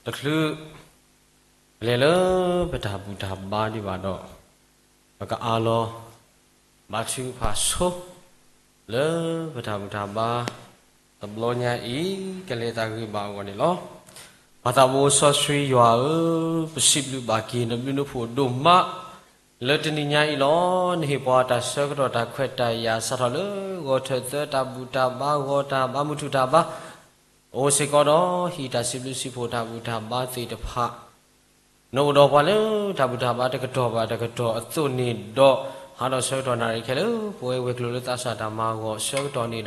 တချုး ပလဲၤလၢပတၢ်ဘူၣ်တၢ်ဘါဒံးဘၣ်ဒီး ပကအးလီၤ ဘါထုကဖၣ်ဆိ လၢပတၢ်ဘူၣ်တၢ်ဘါ တဘျီညါအံၤ ကလဲၤသးဂ့ၤဘၣ်အဂီၢ်န့ၣ်လီၤ. ပၢ်သးဘိစီဆှံယွၤဧၢ, ပစံးဘျုးဘၣ်က့ၤနဘျုးနဖှိၣ်ဒိၣ်မး လၢတနံၤညါအံၤလီၤ. နဟ့ၣ်ပှၤတၢ်ဆၢကတီၢ်တၢ်ခွဲးတၢ်ယာ် စးထီၣ်လၢဂီၤထၢၣ်သၢတၢ်ဘူၣ်တၢ်ဘါ ဂီၤတၢ်ဘါမုၢ်ထူၣ်တၢ်ဘါ အိၣ်စ့ၢ်ကီးဒီး ဟံၣ်တၢ်စံးဘျုးစံးဖှိၣ်တၢ်ဘူၣ်တၢ်ဘါသ့ၣ်တဖၣ် နအိၣ်ဒီးပှၤလၢတၢ်ဘူၣ်တၢ်ဘါတကတီၢ်ဘၣ်တကတီၢ်အသိးန့ၣ်ဒီး ဟးဒီးဆၢကတီၢ်နၣ်ရံၣ်ခဲလၢာ် ပဝဲဝဲၤကျိၤလၢသးစၢ်တၢ်မၤဂီၤဆၢကတီၢ်န့ၣ်ဒီး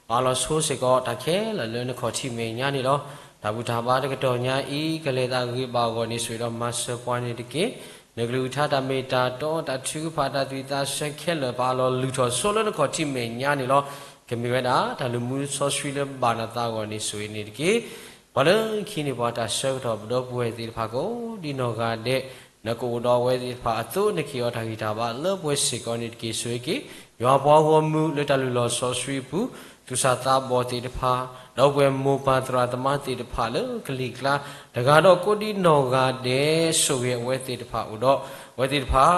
ပအးလီၤဆိစ့ၢ်ကီးတၢ်ခဲလၢာ်လၢနခီၣ်ထံးမဲာ်ညါန့ၣ်လီၤ. တၢ်ဘူၣ်တၢ်ဘါတကတီၢ်ညါအံၤ ကလဲၤသးဂ့ၤဘၣ်အဂီၢ်န့ၣ် ဆိၣ်ဂ့ၤဒီးမၤစၢၤပှၤန့ၣ်တက့ၢ်. နကလုၢ်ကထါတၢ်မ့ၢ်တၢ်တီ တၢ်ထုကဖၣ်တၢ်သွံၣ်သးဆၢခဲလၢာ် ပအးလီၤလုၢ်ထီၣ်ဆိလၢနခီၣ်ထံးမဲာ်ညါန့ၣ်လီၤ. ကမ့ၢ်ဝဲဒၣ် တၢ်လုၢ်မူစီဆှံလၢဘၣ်နသးအဂီၢ်န့ၣ် ဆိၣ်ဂ့ၤန့ၣ်တက့ၢ်. ပှၤလၢခံန့ၢ်ပှၤတၢ်ဆၢကတီၢ် ပဒီပုၢ်ဝဲၢ်သ့ၣ်တဖၣ်ကိးဒ်နီၢ်ဂၤဒဲး နကအိၣ်ဒီးအဝဲသ့ၣ်တဖၣ်အသိး နကဟ့ၣ်အီၤတၢ်ဂံၢ်တၢ်ဘါလၢပှဲၤစ့ၢ်ကီးန့ၣ်တက့ၢ်. ဆိၣ်ဂ့ၤက့ၤ ယွၤပှၤဂီၢ်မုၢ်လၢတၢ်လုၢ်လီၢ်စီဆှံအပူၤ သူၣ်စၢ်သးဘီၣ်သ့ၣ်တဖၣ် ဒီပုၢ်ဝဲၢ်မိၢ်ပၢ်သရၣ်သမါသ့ၣ်တဖၣ်လၢကလံၤကျါ တဂၤဒီးကိးဒ်နီၢ်ဂၤဒဲး ဆိၣ်ဂ့ၤအဝဲသ့ၣ်တဖၣ်အိၣ်ဒီး အဝဲသ့ၣ်တဖၣ်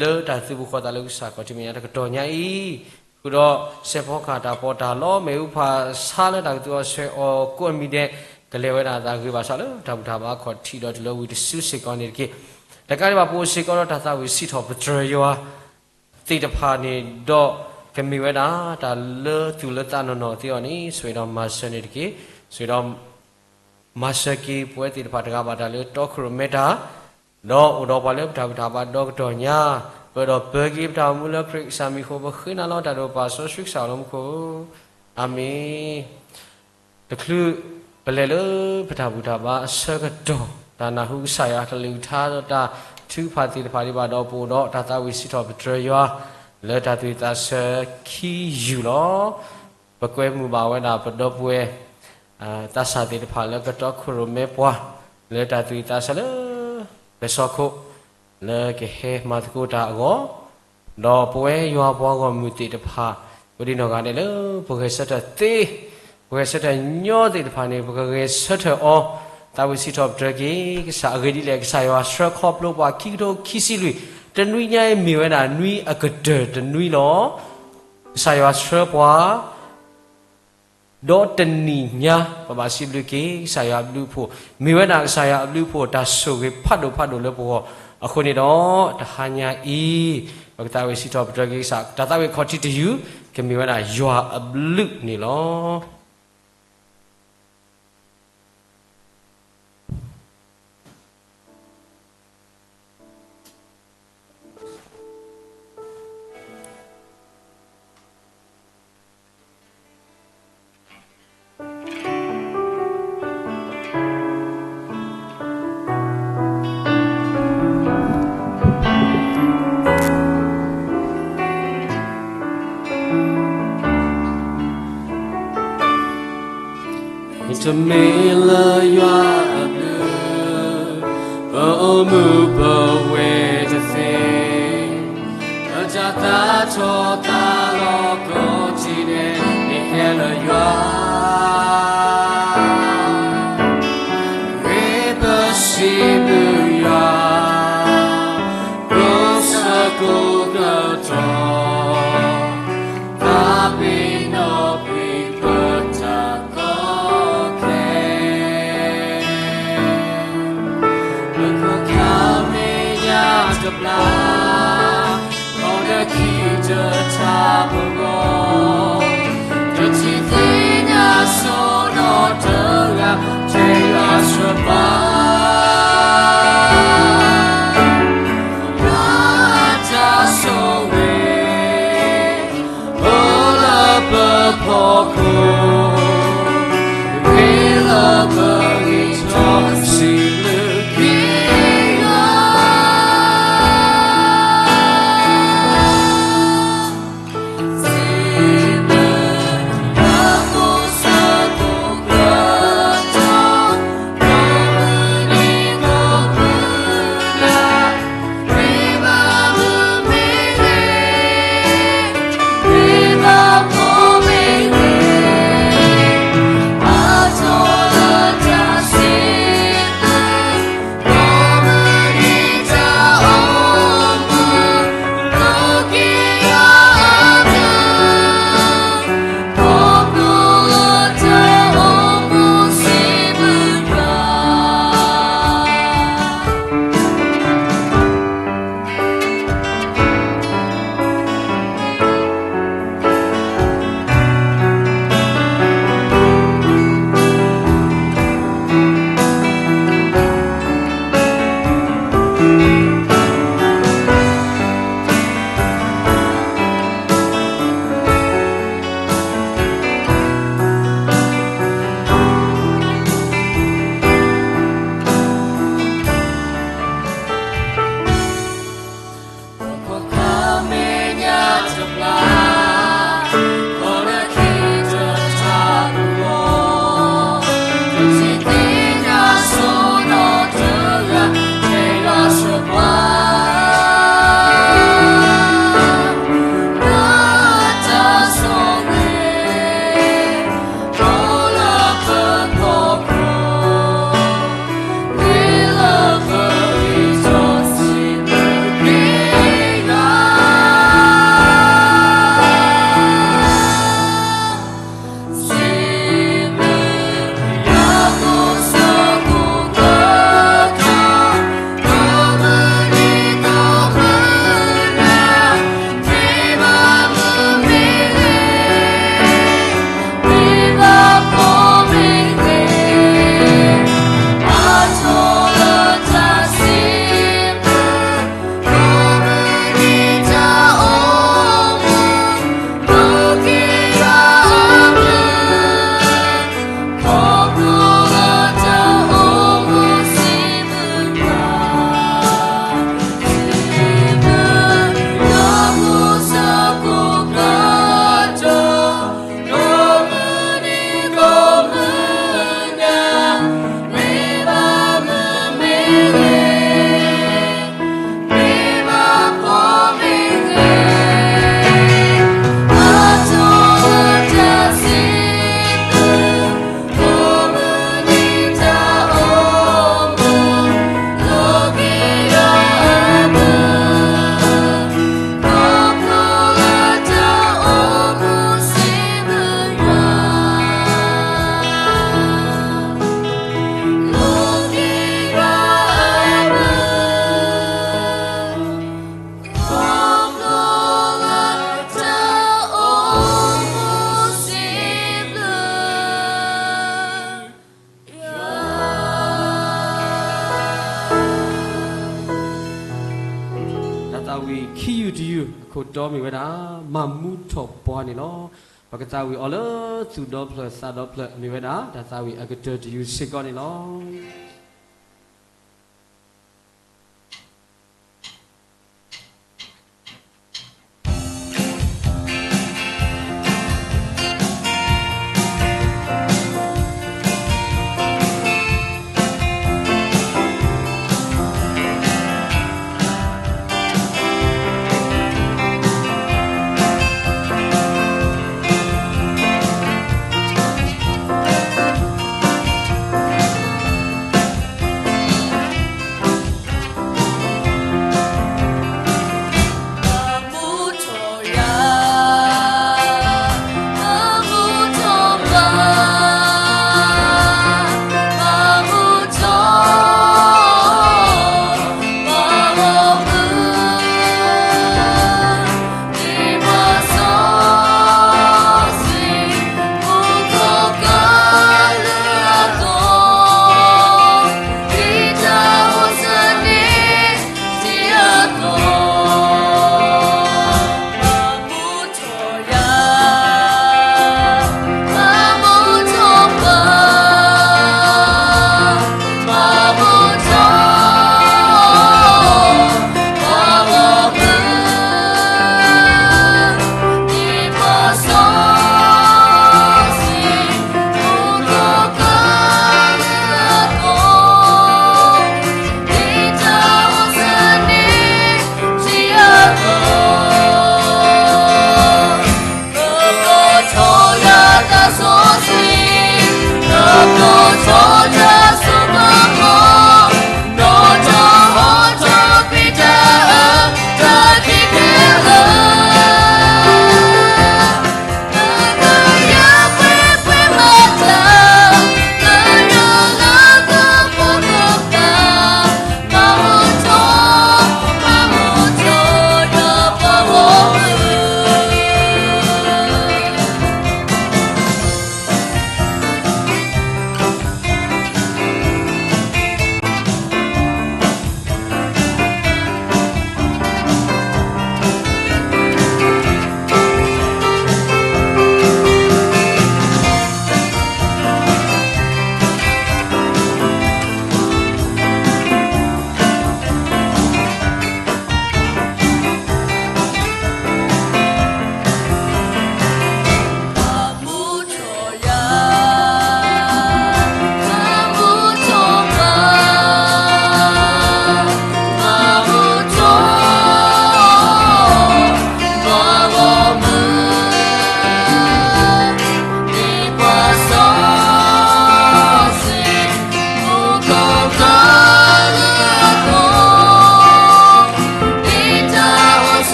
လၢတၢ်သုးဘူးဃီၤသးလၢကစၢ်ခီၣ်ထံးမဲာ်ညါတကတီၢ်ညါအံၤ ဃုာ်ဒီးစဲးဖီကဟၣ်တၢ်ပီးတၢ်လီ မ့ၣ်အူဖးဆါလၢတၢ်ကသူအီၤဆှဲးအီၤကိးအမံၤဒဲး ကလဲၤဝဲဒၣ်အသးဂ့ၤဘၣ်ဆၣ်လၢတၢ်ဘူၣ်တၢ်ဘါခီၣ်ထံးဒီးတုၤလၢဝံၤတစုစ့ၢ်ကီးန့ၣ်တက့ၢ်. တကးဒံးဘၣ် ပအိၣ်စ့ၢ်ကီးဒီးတၢ်သးဝံၣ်စံးထီၣ်ပတြၢၤယွၤသ့ၣ်တဖၣ်န့ၣ်ဒီး ကမ့ၢ်ဝဲဒၣ်တၢ်လၢသူၣ်လၢသးနီၢ်နီၢ်သ့အီၤန့ၣ် ဆိၣ်ဂ့ၤဒီးမၤစၢၤန့ၣ်တက့ၢ်. ဆိၣ်ဂ့ၤဒီး မၤစၢၤက့ၤပဝဲသ့ၣ်တဖၣ်တဂၤဘၣ်တၢ်လၢတီခိၣ်ရိၣ်မဲတၢ် ဒီးအိၣ်ဒီးပှၤလၢပတၢ်ဘူၣ်တၢ်ဘါဒီကတီၢ်ညါ ပၢၢ်ဒီးပၢၤက့ၤပတၢ်အိၣ်မူလၢခရံာ်ကစၢ်မံၤအဃိ ပဃ့နၤလီၤတၢ်ဒိၣ်ပာ်စီဆှံကစၢ်လၢမူခိၣ်, အၤမ့ၣ်. တချုး ပလဲၤလၢပတၢ်ဘူၣ်တၢ်ဘါအဆၢကတီၢ် တၢ်နၢ်ဟူကစၢ်ယွၤကလုၢ်ကထါဒီးတၢ်ထုကဖၣ်သ့ၣ်တဖၣ်ဒံးဘၣ်ဒီး ပအိၣ်ဒီးတၢ်သးဝံၣ်စံးထီၣ်ပတြၢၤယွၤ လၢတၢ်သွံၣ်သးဆၢခံယူၢ်လီၤ. ပကွဲမုာ်ဘၣ်ဝဲဒၣ်ပဒီပုၢ်ဝဲၢ် သးစၢ်သ့ၣ်တဖၣ်လၢကတီခိၣ်ရိၣ်မဲပှၤ လၢတၢ်သွံၣ်သးဆၢလၢ ပဆီခိၣ် လၢကဟဲမၤသကိးတၢ်အဂီၢ်, ဒီးပဝဲယွၤပှၤဂီၢ်မုၢ်သ့ၣ်တဖၣ် ပဒ်နီၢ်ဂၤဒဲးလၢ ပဂဲၤဆၢထၢၣ်သ့, ပဂဲၤဆၢထၢၣ်ညီသ့ၣ်တဖၣ်န့ၣ် ပကဂဲၤဆၢထၢၣ်အီၤ, သးဝံၣ်စံးထီၣ်ပတြၢၤက့ၤ ကစၢ်အဂ့ၢ်ဒ်လဲၣ်, ကစၢ်ယွၤဆှၢခီဖျိပှၤခံကထိခံဆံလွံၢ်, တနွံညါအံၤမ့ၢ်ဝဲဒၣ်နွံအကတၢၢ်တနွံလီၤ. ကစၢ်ယွၤဆှၢပှၤ ဒီးတနံၤညါ ပဘၣ်စံးဘျုးက့ၤ ကစၢ်ယွၤအဘျုးအဖှိၣ်, မ့ၢ်ဝဲဒၣ်ကစၢ်ယွၤအဘျုးအဖှိၣ် တၢ်ဆိၣ်ဂ့ၤဖးဒိၣ်ဖးဒိၣ်လၢပဂီၢ်, အဃိန့ၣ်ဒီး တဟါညါအံၤ ပကသးဝံၣ်စံးထီၣ်ပတြၢၤက့ၤကစၢ်, တၢ်သးဝံၣ်ခီၣ်ထံးတယုၢ် ကမ့ၢ်ဝဲဒၣ်ယွၤအဘျုးန့ၣ်လီၤ. မ့တမ့ၢ်လၢယွၤအဘျုး, ပအိၣ်မူပဝဲတသ့, ပတၢ်သးထီၣ်သးလီၤကိးထံၣ်န့ၣ် မ့ၢ်ဟဲလၢယွၤ ဂ့ၤပစံးဘျုးယွၤ, ကိးဆၢကိးကတီၢ်, သးပ့ၤနီၣ်ကွံာ်ပတၢ်ကီခဲ, ပခိၣ်ကျၢ်မဲာ်ညါတဘျါ ခီၣ်နခံတထါပဂီၢ်, တထံၣ်သ့ၣ်ညါစိနီတဂၤ, ထဲယွၤဆှၢပှၤ, ယွၤတၢ်ဆိၣ်ဂ့ၤ အိၣ်လၢပဖီခိၣ်, ဂ့ၤလၢပဂံၢ်ထီၣ်စံးဘျုးက့ၤယွၤ. သးဝံၣ်ခံယုၢ်တယုၢ်အခိၣ်တီမ့ၢ်ဝဲဒၣ် မၤမူထီၣ်ပှၤန့ၣ်လီၤ. ပကသးဝံၣ်အီၤလၢသူၣ်ဒီဖျၢၣ်သးဒီဖျၢၣ်မ့ၢ်ဝဲဒၣ် တၢ်သးဝံၣ်အကတၢၢ်တယုၢ်စ့ၢ်ကီးန့ၣ်လီၤ.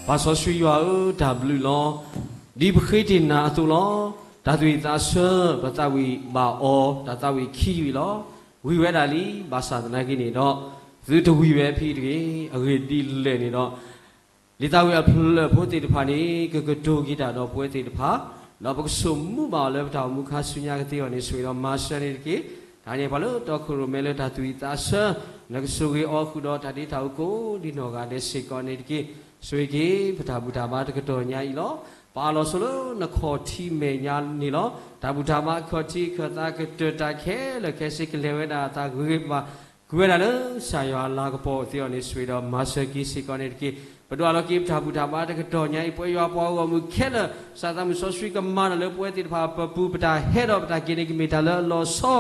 ပၢ်စီဆှံယွၤဧၢ, တၢ်ဘျုးလီၤ. ဒ်ပဃ့တ့ၢ်နၤအသိးလီၤ. တၢ်သူၣ်ဝံၣ်သးဆၢ ပသးဝံၣ်ဘၣ်အီၤ တၢ်သးဝံၣ်ခံယုၢ်လီၤ. ဝံၤဝဲဒၣ်လံ, ဘၣ်ဆၣ်သနာ်က့န့ၣ်ဒီး သုတဝံၤဝဲဖဲအံၤတဂ့ၤ. အဂ့ၢ်ဒ်လဲၣ်န့ၣ်ဒီး လံာ်သးဝံၣ်အဖျၢၣ်ဖိသ့ၣ်တဖၣ်န့ၣ် ကကတိၤက့ၤတၢ်ဒီးပဝဲသ့ၣ်တဖၣ်, ဒီးပကဆိကမိၣ်ဘၣ်အီၤလၢပတၢ်အိၣ်မူခါဆူညါကသ့အဂီၢ်န့ၣ် ဆိၣ်ဂ့ၤဒီးမၤစၢၤန့ၣ်တက့ၢ်. တၢ်န့ၣ်ပှၤလၢတီခိၣ်ရိၣ်မဲလၢတၢ်သူၣ်ဝံၣ်သးဆၢ နကဆိၣ်ဂ့ၤအီၤဃုာ်ဒီးတၢ်ဒ့တၢ်အူကိးဒံနီၢ်ဂၤဒဲးစ့ၢ်ကီးန့ၣ်တက့ၢ်. ဆိၣ်ဂ့ၤက့ၤပတၢ်ဘူၣ်တၢ်ဘါတကတီၢ်ညါအံၤလီၤ. ပအၢၣ်လီၤဆိးလၢနခီၣ်ထံးမဲာ်ညါန့ၣ်လီၤ. တၢ်ဘူၣ်တၢ်ဘါအခီၣ်ထံးအခၢၣ်သးကတၢၢ်တၢ်ခဲလၢာ်ခဲဆ့ကလဲၤဝဲဒၣ်အသးဂ့ၤဂ့ၤဘၣ်ဘၣ် ကွံာ်ဝဲဒၣ်လၢကစၢ်ယွၤအလၤကပီၤအသးအီၤန့ၣ် ဆိၣ်ဂ့ၤဒီးမၤစၢၤက့ၤစ့ၢ်ကီးန့ၣ်တက့ၢ်. ပဒိးအးလီၤက့ၤပတၢ်ဘူၣ်တၢ်ဘါတကတီၢ်ညါအံၤ ပဝဲယွၤပှၤဂီၢ်မုၢ်ခဲလၢာ် ကစၢ်သးမုၢ်စီဆှံကမၤတၢ်လၢပဝဲသ့ၣ်တဖၣ်အပူၤ ပတၢ်ဟဲဒီးပတၢ်က့ၤန့ၣ်ကမ့ၢ်တၢ်လၢအလီၤဆီ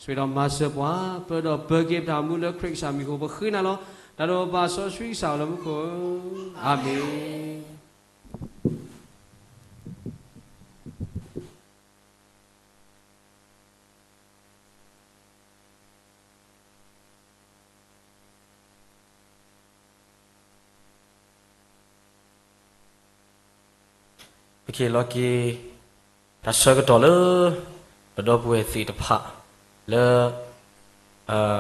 ဆိၣ်ဂ့ၤဒီးမၤစၢၤပှၤ ပၢဒီးပၢက့ၤပတၢ်အိၣ်မူလၢခရံာ်ကစၢ်မံၤအဃိ ပဃ့နၤလီၤ. တၢ်ဒိၣ်ပၢ်စီဆှံကစၢ်အိၣ်လၢမူခိၣ်ဧၢ, အၤမ့ၣ်. ပကဟ့ၣ်လီၤက့ၤ တၢ်ဆၢကတီၢ်လၢ ပဒီပုၢ်ဝဲၢ်သ့ၣ်တဖၣ် လၢ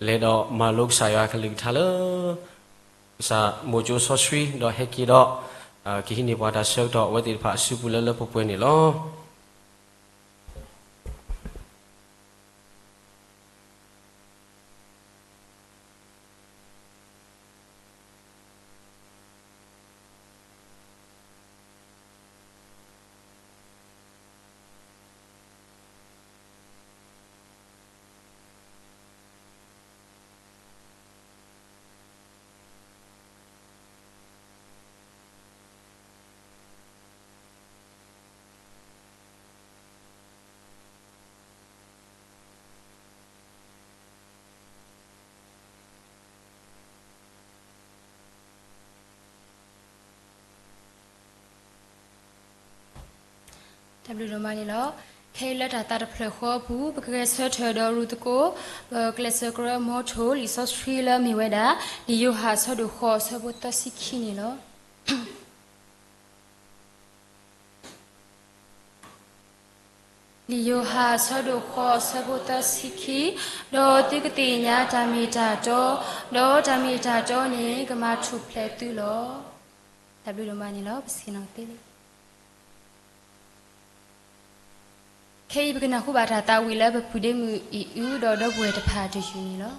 လဲၤဒီးမၤလိကစၢ်ယွၤအကလုၢ်ကထါလၢ ကစၢ်မိၤစိစီဆှံ ဒီးဟဲက့ၤဒီး ကဟံးန့ၢ်ပှၤတၢ်ဆၢကတီၢ်အဝဲသ့ၣ်တဖၣ်အစုပူၤလၢလၢပှဲၤပှဲၤန့ၣ်လီၤ. တၢ်ဘျုးဒိၣ်မးန့ၣ်လီၤ. ခဲအံၤလၢတၢ်သးတဖျၢၣ်ဃီအပူၤ ပကဂဲၤဆၢထၢၣ်ဒီးရူၢ်သကိး ပကျဲးစၢးကရၢမိထိၣ် လံာ်စီဆှံလၢအမ့ၢ်ဝဲဒၣ် လံာ်ယိၤဟၣ်အဆၢဒိၣ်ဃိးအဆၢဖိသၢဆံခံန့ၣ်လီၤ. လံာ်ယိၤဟၣ်အဆၢဒိၣ်ဃိးအဆၢဖိသၢဆံခံ, ဒီးသုကသ့ၣ်ညါတၢ်မ့ၢ်တၢ်တီ, ဒီးတၢ်မ့ၢ်တၢ်တီန့ၣ် ကမၤထူၣ်ဖျဲးသုလီၤ. တၢ်ဘျုးဒိၣ်မးန့ၣ်လီၤ. ပဆ့ၣ်နီၤသ့လံ. ခဲအံၤပကနၢ်ဟူဘၣ်တၢ်သးဝံၣ်လၢပပုၢ်ဒ့မုၣ်အံၣ်အုဒီးဒီပုၢ်ဝဲၢ်တဖၣ်တယုၢ်န့ၣ်လီၤ.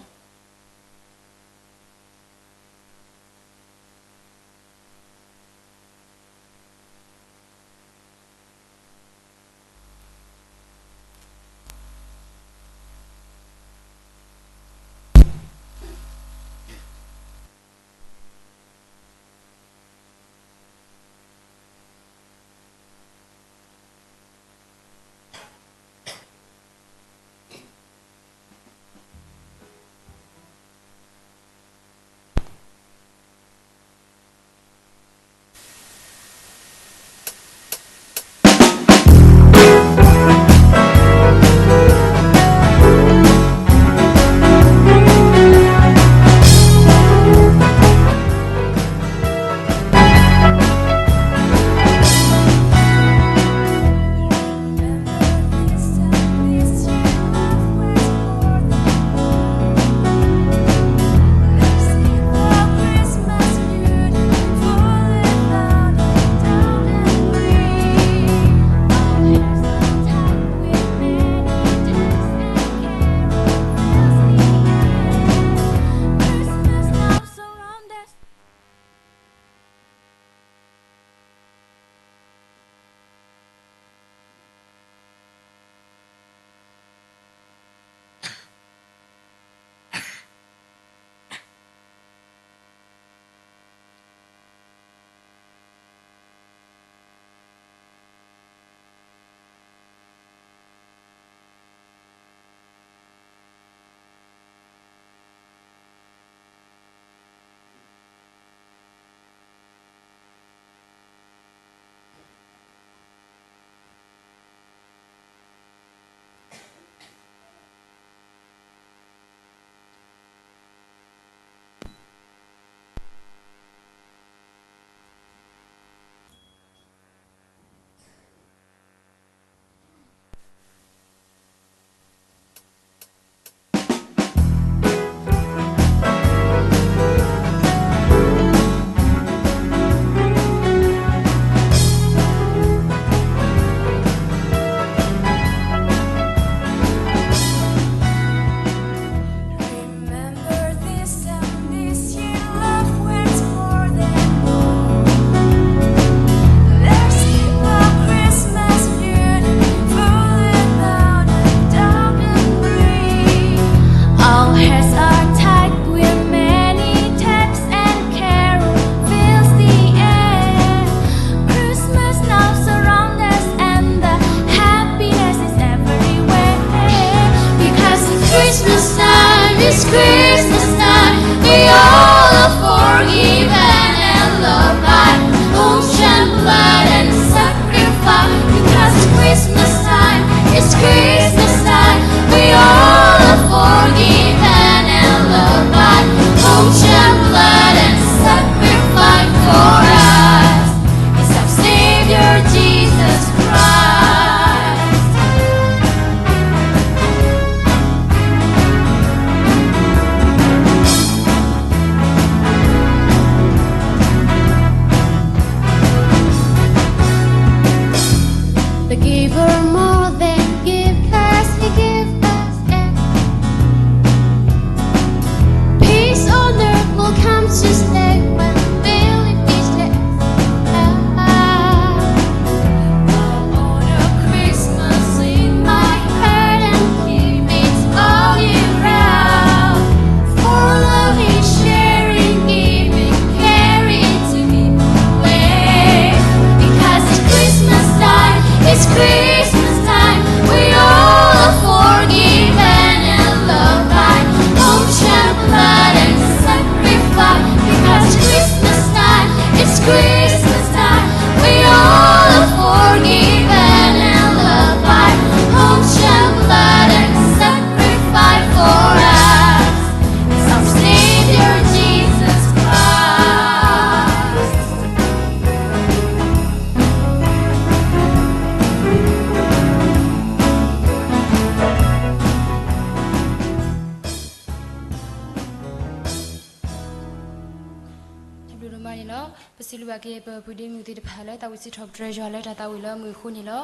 ပစံးဘျုးဘၣ်က့ၤ ပပုၢ်ဒ့မုၣ်သ့ၣ်တဖၣ်လၢသးဝံၣ်စံးထီၣ်ပတြၢၤယွၤလၢတၢ်သးဝံၣ်လၢအမုာ်အဃိန့ၣ်လီၤ.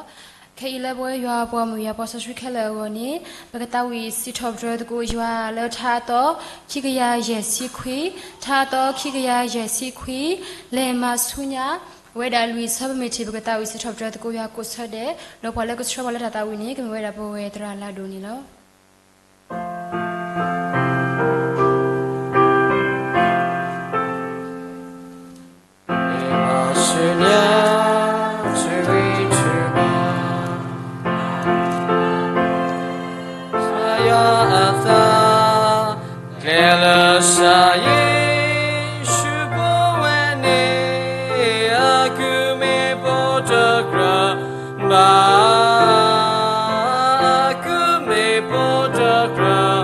ခဲအံၤလၢပဝဲယွၤပှၤမုၣ်ယွၤပှၤစီဆှံခဲလၢာ်အဂီၢ်န့ၣ် ပကသးဝံၣ်စံးထီၣ်ပတြၢၤသကိးယွၤလၢထါအသီ ခံကယၤယဲၢ်ဆံခွံ, ထါအသီခံကယၤယဲၢ်ဆံခွံ, လဲၤမၤဆူညါ အဝဲဒၣ်လွံၢ်ဆၢ ပမ့ၢ်ထံၣ်ပကသးဝံၣ်စံးထီၣ်ပတြၢၤသကိးယွၤကိးဆၢဒဲး, ဒီးပှၤလၢကဆှၢပှၤလၢတၢ်သးဝံၣ်န့ၣ် ကမ့ၢ်ဝဲဒၣ်ပဝဲသရၣ်လၢအဒိၣ်န့ၣ်လီၤ. မၤဆူညါ တရံးထူၣ်ဘၣ် ကစၢ်ယွၤအသး ကျဲးစၢးယ့ၣ်ၡူးဖိဝဲန့ၣ် အကုၢ်မ့ၢ်ပိာ်တကြၢးဘၣ်, အကုၢ်မ့ၢ်ပိာ်တကြၢး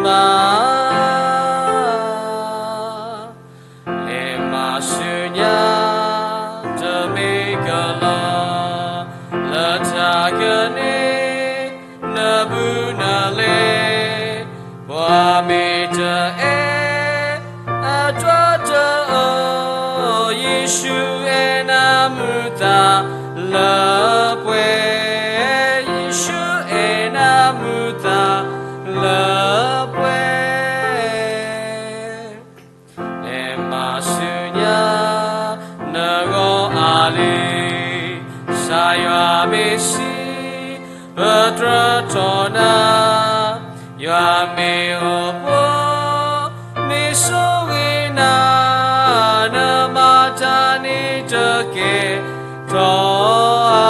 ဘၣ်. လဲၤမၤဆူညါ တမ့ၢ်ကလီၤ လၢတၢ်ကန့ၢ် နဘူးနလဲၤ ပှၤမ့ၢ်တအဲၣ် အတြီတအီၤ, ယ့ၣ်ၡူးအဲၣ်နၤမုာ်သးလၢပှဲၤ, ယ့ၣ်ၡူးအဲၣ်နၤမုာ်သးလၢပှဲၤ. လဲၤမၤဆူညါ နဂီၢ်အလံၤ ကစၢ်ယွၤမ့ၢ်စံး ပတြၢၤထီၣ်နၤ, ယွၤမ့ၢ်အိၣ်ဖှိၣ် မ့ၢ်ဆိၣ်ဂ့ၤနၤ, နမၤတၢ်န့ၣ်တကဲထီၣ်ဧါ,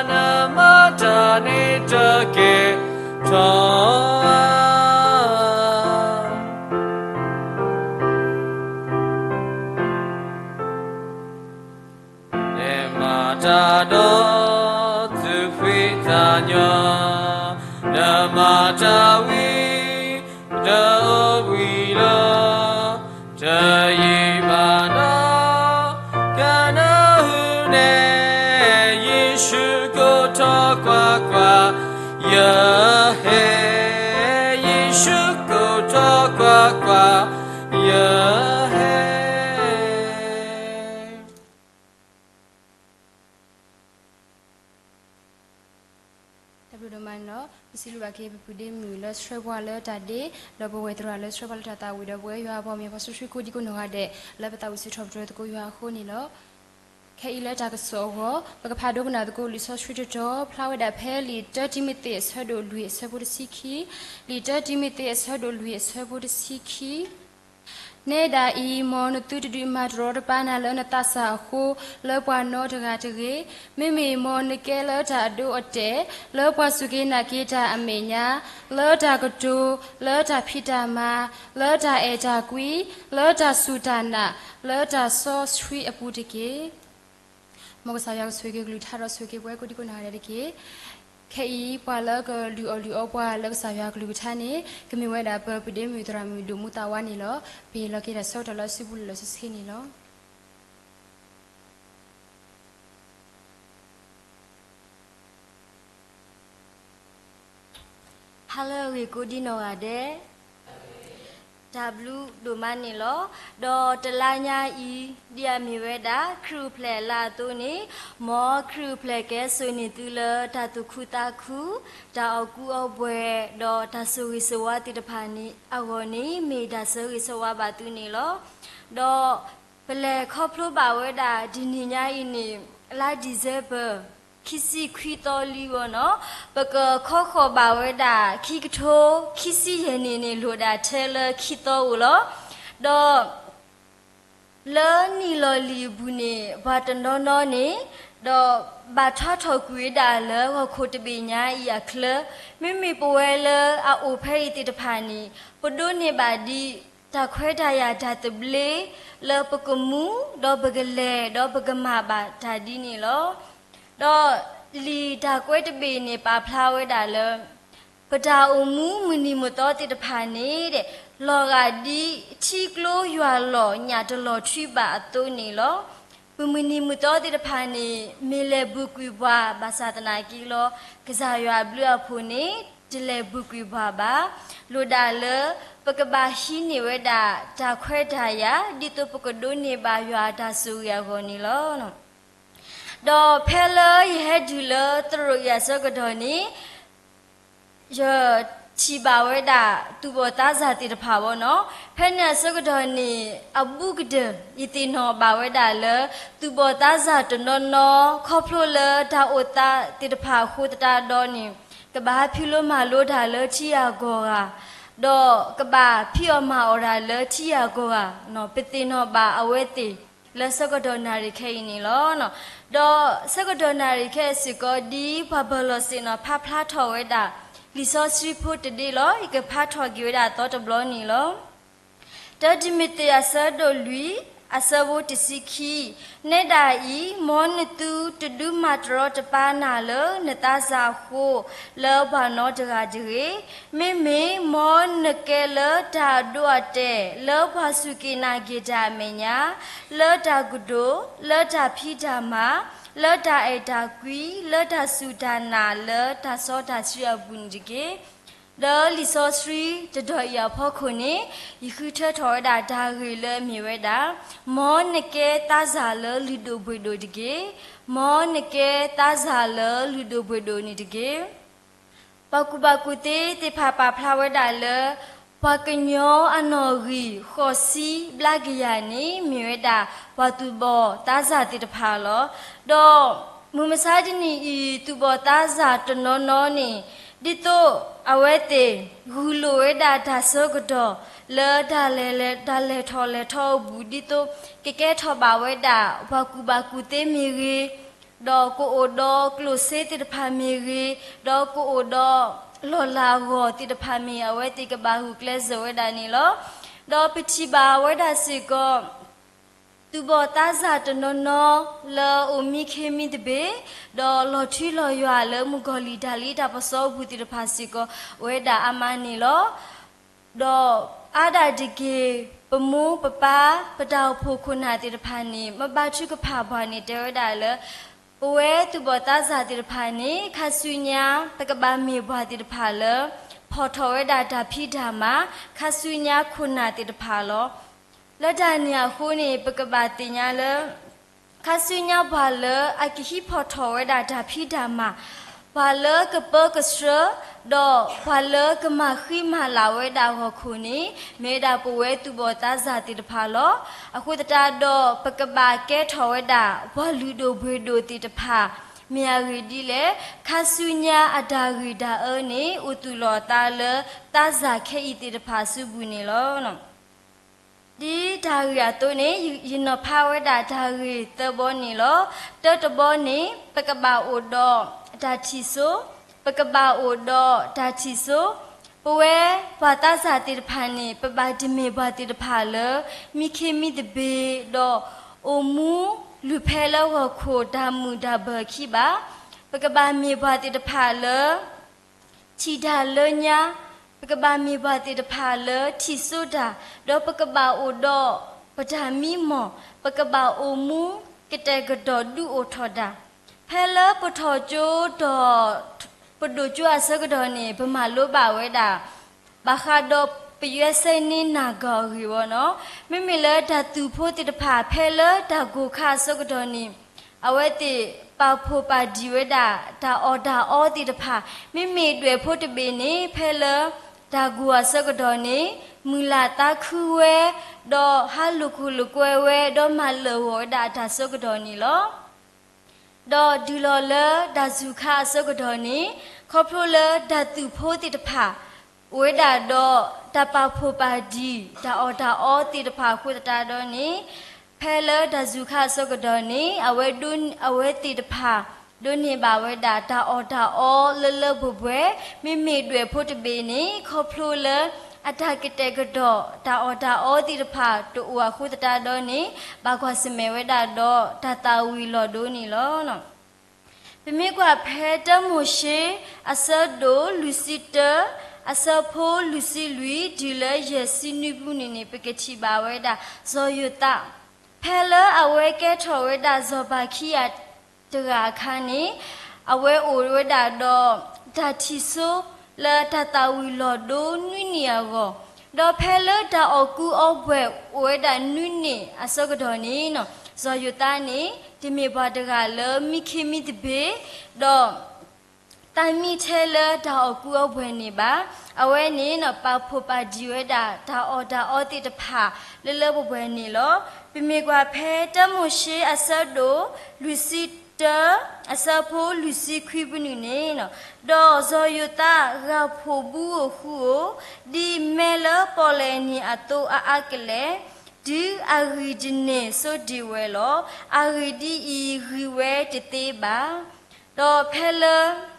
နမၤတၢ်န့ၣ်တကဲထီၣ်ဧါ. နမၤတၢ်ဒီးသူၣ်ဖှံသးညီ, နမၤတၢ်ဝံၤ တအိၣ်ဘှံးလီၤ, တယံာ်ဘၣ်နီၤ ကနၢ်ဟူနဲၣ်, ယ့ၣ်ၡူးကိးထီၣ်ကွၢ်ကွၢ်, ယဟဲ, ယ့ၣ်ၡူးကိးထီၣ်ကွၢ်ကွၢ်, ယဟဲ. တၢ်ဘျုးဒိၣ်မးန့ၣ်လီၤ. ပစံးဘျုးဘၣ်က့ၤ ပပုၢ်ဒ့မုၣ်လၢဆှၢပှၤလၢတၢ်ဒ့, ဒီးပဝဲသရၣ်လၢဆှၢပှၤလၢတၢ်သးဝံၣ်, ဒီးပဝဲယွၤအပှၤမၢ်ပှၤစီဆှံကိးဒံကိးနီၢ်ဂၤဒဲး လၢပသးဝံၣ်စံးထီၣ်ပတြၢၤသကိးယွၤအဃိန့ၣ်လီၤ. ခဲအံၤလၢတၢ်ကစီၣ်အဂီၢ် ပကဖးဒိကနၣ်သကိးလံာ်စီဆှံတတီၤ ဖျါဝဲဒၣ်ဖဲလံာ်တၢတံၤမသ့းအဆၢဒိၣ်လွံၢ်အဆၢဖိတဆံခံ, လံာ်တၢတံၤမသ့းအဆၢဒိၣ်လွံၢ်အဆၢဖိတဆံခံ နဲဒၣ်အံၤ မ်နသုတဒုးမၤတရီတပါနၤလၢနသးစၢ်အဃိ လၢပှၤနီတဂၤတဂ့ၤ. မ့မ့ၢ်မ်နကဲလၢတၢ်အဒိအတဲာ်, လၢပှၤစူၢ်က့ၤနာ်က့ၤတၢ်အမဲာ်ညါ, လၢတၢ်ကတိၤ, လၢတၢ်ဖံးတၢ်မၤ, လၢတၢ်အဲၣ်တၢ်ကွံ, လၢတၢ်စူၢ်တၢ်နာ်, လၢတၢ်စီဆှံအပူၤတက့ၢ်. မ်ကစၢ်ယွၤကဆိၣ်ဂ့ၤက့ၤကလုၢ်ကထါဒီးဆိၣ်ဂ့ၤက့ၤပဝဲကိးဒံကိးနီၢ်ဂၤဒဲးတက့ၢ်. ခဲအံၤ ပှၤလၢကလုၢ်အီၣ်လုၢ်အီပှၤလၢကစၢ်ယွၤကလုၢ်ကထါန့ၣ် ကမ့ၢ်ဝဲဒၣ်ပပုၢ်ဒ့မုၣ်သရၣ်မုၣ်ဒိၣ်မူသးဝါန့ၣ်လီၤ. ပဟ့ၣ်လီၤက့ၤတၢ်ဆၢကတီၢ်လၢအစုပူၤလၢာ်လၢာ်ဆ့ဆ့န့ၣ်လီၤ. ဟါလၢအဂ့ၤ ကိးဒံနီၢ်ဂၤဒဲး, တၢ်ဘျုးဒိၣ်မးန့ၣ်လီၤ. ဒီးတလါညါအံၤ ဒ်အမ့ၢ်ဝဲဒၣ် ခရံာ်အိၣ်ဖျဲၣ်အလါအသိးန့ၣ်, မ်ခရံာ်အိၣ်ဖျဲၣ်ကဲစိာ်န့ၢ်သုလၢတၢ်သူၣ်ခုသးခု, တၢ်အီၣ်ကူအီပှဲၤ, ဒီးတၢ်ဆိၣ်ဂ့ၤဆိၣ်ဝါသ့ၣ်တဖၣ်န့ၣ် အဂီၢ်န့ၣ် မ့ၢ်တၢ်ဆၢဂ့ၤဆၢဝါဘၣ်သုန့ၣ်လီၤ. ဒီးပလဲၤခီဖျိဘၣ်ဝဲဒၣ်တနံၤညါအံၤန့ၣ် လါ December ခံဆံခွံသီလံအဂီၢ်န့ၣ်, ပကခီဃီၤဘၣ်ဝဲဒၣ် ခံကထိခံဆံယဲၢ်နံၣ်န့ၣ် လိၣ်ဒၣ်ထဲလၢခံသီဧိၤလီၤ. ဒီးလၢနံၣ်လီၤလံၤအပူၤန့ၣ် ပှၤတနီၤနီၤန့ၣ် ဒီးဘၣ်ထွါထီၣ်ကွံာ်ဝဲဒၣ်လၢဂီၤခိၣ်တဘ့ၣ်ညါအံၤအချၢ, မ့မ့ၢ်ပဝဲလၢအအိၣ်ဖဲအံၤသ့ၣ်တဖၣ်န့ၣ် ပဒိးန့ၢ်ဘၣ်ဒ်တၢ်ခွဲးတၢ်ယာ်တၢ်သဘျ့ လၢပကမူ ဒီးပကလဲၤ ဒီးပကမၤဘၣ်တၢ်ဒ်န့ၣ်လီၤ. ဒီးလံာ်တၢ်ကွဲးတဘ့ၣ်န့ၣ် ပာ်ဖျါဝဲဒၣ်လၢ ပတၢ်အိၣ်မူမုၢ်နံၤမုၢ်သီသ့ၣ်တဖၣ်န့ၣ် လီၤဂာ်ဒ်ထံကျိယွၤလီၢ်ညၣ်တလီၤထွံဘၣ်အသိးန့ၣ်လီၤ. ပမုၢ်နံၤမုၢ်သီသ့ၣ်တဖၣ်န့ၣ် မ့ၢ်လဲၤဘုၣ်ကွံာ်ပှၤ ဘၣ်ဆၣ်သနာ်က့လီၤ ကစၢ်ယွၤအဘျုးအဖှိၣ်န့ၣ် တလဲၤပူၤကွံာ်ပှၤဘၣ်. လိၣ်ဒၣ်လၢပကဘၣ်ဟံးန့ၢ်ဝဲဒၣ်တၢ်ခွဲးတၢ်ယာ် ဒ်သိးပကဒိးန့ၢ်ဘၣ်ယွၤအတၢ်ဆိၣ်ဂ့ၤအဂီၢ်န့ၣ်လီၤ. ဒီးဖဲလၢယဟဲတုၤလၢသရိာ်အံၤအဆၢကတီၢ်န့ၣ် ယထံၣ်ဘၣ်ဝဲဒၣ်သူၣ်ဘီၣ်သးစၢ်သ့ၣ်တဖၣ်ဘၣ်နီၤ. ဖဲန့ၣ်အဆၢကတီၢ်န့ၣ် အဘူးကတၢၢ် ယသ့ၣ်နီၣ်ဘၣ်ဝဲဒၣ်လၢ သူၣ်ဘီၣ်သးစၢ်တနီၤနီၤ ခီဖျိလၢတၢ်အိၣ်သးသ့ၣ်တဖၣ်အဃိသတးဒီးန့ၣ် ကဘၣ်ဟးဖံးလိမၤလိတၢ်လၢထံဂၤကီၢ်ဂၤ ဒီးကဘၣ်ဖံးအီၣ်မၤအီၣ်တၢ်လၢထံဂၤကီၢ်ဂၤ, ပသ့ၣ်နီၣ်ဘၣ်အဝဲသ့ၣ်လၢဆၢကတီၢ်နၣ်ရံၣ်ခဲအံၤန့ၣ်လီၤ. ဒီးဆၢကတီၢ်နၣ်ရံၣ်ခဲအံၤစ့ၢ်ကီး ဒ်ပှၤပၢၤလီၢ်ဆ့ၣ်နီၤဖးဖျါထီၣ်ဝဲဒၣ် လံာ်စီဆှံဖိတဒ့လီၤ. ယကဖးထီၣ်က့ၤဝဲဒၣ်အသီတဘျီန့ၣ်လီၤ. တၢတံၤမသ့းအဆၢဒိၣ်လွံၢ် အဆၢဖိတဆံခံ, နဲဒၣ်အံၤ မ်နသုတဒုးမၤတရီတပါနၤလၢနသးစၢ်အဃိ လၢပှၤနီတဂၤတဂ့ၤ, မ့မ့ၢ်မ်နကဲလၢတၢ်အဒိအတဲာ် လၢပှၤစူၢ်က့ၤနာ်က့ၤတၢ်အမဲာ်ညါ, လၢတၢ်ကတိၤ, လၢတၢ်ဖံးတၢ်မၤ, လၢတၢ်အဲၣ်တၢ်ကွံ, လၢတၢ်စူၢ်တၢ်နာ်, လၢတၢ်စီတၢ်ဆှံအပူၤန့ၣ်တက့ၢ်. ဒီးလံာ်စီဆှံတတီၢ်အံၤအဖီခိၣ်န့ၣ် ယဃုထၢထီၣ်ဝဲဒၣ်တၢ်ဂ့ၢ်လၢအမ့ၢ်ဝဲဒၣ် မ်နကဲသးစၢ်လၢလုၢ်ဒိၣ်ပှ့ၤဒိၣ်တက့ၢ်. မ်နကဲသးစၢ်လၢလုၢ်ဒိၣ်ပှ့ၤဒိၣ်န့ၣ်တက့ၢ်. ပှၤကူၣ်ဘၣ်ကူၣ်သ့သ့ၣ်တဖၣ်ပာ်ဖျါဝဲဒၣ်လၢ ပှၤကညီအနီၣ်ဂံၢ်ဃိးဆံဘျါကယၤန့ၣ် မ့ၢ်ဝဲဒၣ်ပှၤသူၣ်ဘီၣ်သးစၢ်သ့ၣ်တဖၣ်လီၤ. ဒီးမုၢ်မဆါတနံၤအံၤ သူၣ်ဘီၣ်သးစၢ်တနီၤနီၤန့ၣ် ဒ်သိးအဝဲသ့ၣ်ဂုာ်လိာ်ဝဲဒၣ်တၢ်ဆၢကတီၢ် လၢတၢ်လဲၤလဲၤ တၢ်လဲၤထီၣ်လဲၤထီအပူၤ ဒ်သိးကကဲထီၣ်ဘၣ်ဝဲဒၣ် ပှၤကူၣ်ဘၣ်ကူၣ်သ့မ့ၢ်ဂ့ၤ, ဒီးကအိၣ်ဒီးကျိၣ်စ့သ့ၣ်တဖၣ်မ့ၢ်ဂ့ၤ, ဒီးကအိၣ်ဒီးလီၢ်လၤအဂီၢ်သ့ၣ်တဖၣ်မ့ၢ် အဝဲသ့ၣ်ကဘၣ်ဂုာ်ကျဲးစၢးဝဲဒၣ်န့ၣ်လီၤ. ဒီးပထံၣ်ဘၣ်ဝဲဒၣ်စ့ၢ်ကီး သူၣ်ဘီၣ်သးစၢ်တနီၤနီၤ လၢအအိၣ်မံခ့မံသဘ့ၣ်, ဒီးလီၤထူလီၤယွၤလၢမုၣ်ကီၤလံၢ်တၢ်လံတၢ်ပစီအပူၤသ့ၣ်တဖၣ်စ့ၢ်ကီး အိၣ်ဝဲဒၣ်အါမးန့ၣ်လီၤ. ဒီးအါဒၣ်တက့ၢ် ပမိၢ်ပပၢ် ပတၢ်အိၣ်ဖှိၣ်ခိၣ်နၢ်သ့ၣ်တဖၣ်န့ၣ် မ့ၢ်ဘါထုကဖၣ်ပှၤန့ၣ် တဲဝဲဒၣ်လၢ ပဝဲသူၣ်ဘီၣ်သးစၢ်သ့ၣ်တဖၣ်န့ၣ် ခါဆူညါ ပကဘၣ်မ့ၢ်ပှၤသ့ၣ်တဖၣ်လၢ ဖီၣ်ထီၣ်ဝဲဒၣ်တၢ်ဖံးတၢ်မၤ ခါဆူညါခိၣ်နၢ်သ့ၣ်တဖၣ်လီၤ. လၢတၢ်န့ၣ်အဃိန့ၣ် ပကဘၣ်သ့ၣ်ညါလၢ ခါဆူညါပှၤလၢအကဟံးဖီၣ်ထီၣ်ဝဲဒၣ်တၢ်ဖံးတၢ်မၤ, ပှၤလၢကပၢကဆှၢ, ဒီးပှၤလၢကမၤဃံမၤလၤဝဲဒၣ်ဂီၢ်ခိၣ်န့ၣ် မ့ၢ်ဝဲဒၣ်ပဝဲသူၣ်ဘီၣ်သးစၢ်သ့ၣ်တဖၣ်လီၤ. အဃိသတးဒီး ပကဘၣ်ကဲထီၣ်ဝဲဒၣ် ပှၤလုၢ်ဒိၣ်ပှ့ၤဒိၣ်သ့ၣ်တဖၣ် မ့ၢ်အဂ့ၢ်ဒ်လဲၣ်, ခါဆူညါအတၢ်ဂံၢ်တၢ်အၢန့ၣ် အိၣ်သူၣ်လီၤအသးလၢသးစၢ်ခဲအံၤသ့ၣ်တဖၣ်စုပူၤန့ၣ်လီၤ. ဒ်တၢ်ဂ့ၢ်အသိးန့ၣ် ယ ယနီၤဖးဝဲဒၣ်တၢ်ဂ့ၢ်သၢဘီန့ၣ်လီၤ. တၢတဘီန့ၣ် ပကဘၣ်အိၣ်ဒီးတၢ်ထံၣ်စိ, ပကဘၣ်အိၣ်ဒီးတၢ်ထံၣ်စိ, ပဝဲပှၤသးစၢ်သ့ၣ်တဖၣ်န့ၣ် ပဘၣ်တမ့ၢ်ပှၤသ့ၣ်တဖၣ်လၢ မံခ့မံသဘ့ၣ် ဒီးအိၣ်မူလုၢ်ဖဲလၢဂီၢ်ခိၣ်တၢ်မုာ်တၢ်ဘၢၣ်အခံဘၣ်. ပကဘၣ်မ့ၢ်ပှၤသ့ၣ်တဖၣ်လၢ ထံၣ်တၢ်လၢညါ, ပကဘၣ်မ့ၢ်ပှၤသ့ၣ်တဖၣ်လၢထံၣ်စိတၢ်, ဒီးပကဘၣ်အိၣ်ဒီးပတၢ်မံမီၢ်, ပကဘၣ်အိၣ်မူကတဲာ်ကတီၤဒုးအိၣ်ထီၣ်တၢ်. ဖဲလၢပထီၣ်ကၠိဒီး ပဒိၣ်ကၠိအဆၢကတီၢ်န့ၣ် ပမၤလိဘၣ်ဝဲဒၣ် ဘၣ်ဃးဒီးပယွဲစဲန့ၢ်နၢ်ဂီၢ်အဂ့ၢ်ဝဲနီၤ. မ့မ့ၢ်လၢတၢ်သူၣ်ဖိသ့ၣ်တဖၣ် ဖဲလၢတၢ်ကိၢ်ခါအဆၢကတီၢ်န့ၣ် အဝဲသ့ၣ်ပာ်ဖှိၣ်ပာ်ဒံးဝဲဒၣ် တၢ်အီၣ်တၢ်အီသ့ၣ်တဖၣ်, မ့မ့ၢ်ဒွဲၣ်ဖိတဘ့ၣ်န့ၣ် ဖဲလၢတၢ်ကိၢ်အဆၢကတီၢ်န့ၣ် မုၢ်လၢ်သးခုဝဲ, ဒီးဟးလိာ်ခိၣ်လိာ်ကွဲဝဲ, ဒီးမၤလၢာ်ဂီၤဝဲဒၣ်အတၢ်ဆၢကတီၢ်န့ၣ်လီၤ. ဒီးတုၤလီၤလၢတၢ်စူၤခါအဆၢကတီၢ်န့ၣ် ခီဖျိလၢတၢ်သူၣ်ဖိသ့ၣ်တဖၣ် အိၣ်ဝဲဒၣ်ဒီးတၢ်ပာ်ဖှိၣ်ပာ်ဒံး တၢ်အီၣ်တၢ်အီသ့ၣ်တဖၣ်အဃိသတးဒီးန့ၣ် ဖဲလၢတၢ်စူၤခါအဆၢကတီၢ်န့ၣ် အဝဲဒိး အဝဲသ့ၣ်တဖၣ် ဒိးန့ၢ်ဘၣ်ဝဲဒၣ်တၢ်အီၣ်တၢ်အီလၢလၢပှဲၤပှဲၤ, မ့မ့ၢ်ဒွဲၣ်ဖိတဘ့ၣ်န့ၣ် ခီဖျိလၢအတၢ်ကတဲာ်ကတီၤ တၢ်အီၣ်တၢ်အီသ့ၣ်တဖၣ်တအိၣ်အဃိသတးဒီးန့ၣ် ဘၣ်ကွၢ်ဆၢၣ်မဲာ်ဝဲဒၣ်ဒီးတၢ်သၣ်ဝံၤလီၤဒိန့ၣ်လီၤ. ပမ့ၢ်ကွၢ်ဖဲတၢမိၤၡ့ အဆၢဒိၣ်လွံၢ်ဆံတၢ အဆၢဖိလွံၢ်ဆံလွံၢ် တုၤလၢယဲၢ်ဆံနွံပူၤန့ၣ်န့ၣ် ပကထံၣ်ဘၣ်ဝဲဒၣ် စီၤယိၤသး ဖဲလၢအဝဲကဲထီၣ်ဝဲဒၣ်စီၤပၤခံဂၤတဂၤအခါန့ၣ် အဝဲအိၣ်ဝဲဒၣ်ဒီးတၢ်ထံၣ်စိ လၢတၢ်သၣ်ဝံၤလီၤဒိနွံနံၣ်အဂီၢ်, ဒီးဖဲလၢတၢ်အီၣ်ကူအီပှဲၤအိၣ်ဝဲဒၣ်နွံနံၣ်အဆၢကတီၢ်န့ၣ်, စီၤယိၤသးန့ၣ် တမ့ၢ်ပှၤတဂၤလၢမံခ့မံသဘ့ၣ်, ဒီး သးမံထဲလၢတၢ်အီၣ်ကူအီပှဲၤန့ၣ်ဘၣ်. အဝဲန့ၣ် ပာ်ဖှိၣ်ပာ်ဒံးဝဲဒၣ်တၢ်အီၣ်တၢ်အီသ့ၣ်တဖၣ် လၢလၢပှဲၤပှဲၤန့ၣ်လီၤ. ပမ့ၢ်ကွၢ်ဖဲတၢမိၤၡ့အဆၢဒိၣ်လွံၢ်ဆံတၢ အဆၢဖိလွံၢ်ဆံခွံပနုာ်န့ၣ်, ဒီးစီၤယိၤသးဂာ်ဖှိၣ်ဘုဧိၤဃုဧိၤ, ဒ်မဲလၢပီၣ်လဲၣ်နံၤအသိးအါအါကလဲာ်, တုၤအဂံၢ်တန့ၢ်ဆိဒံးဝဲလီၤ. အဂံၢ်ဒ်အံၤဂံၢ်ဝဲတသ့ဘၣ်. ဒီးဖဲလၢ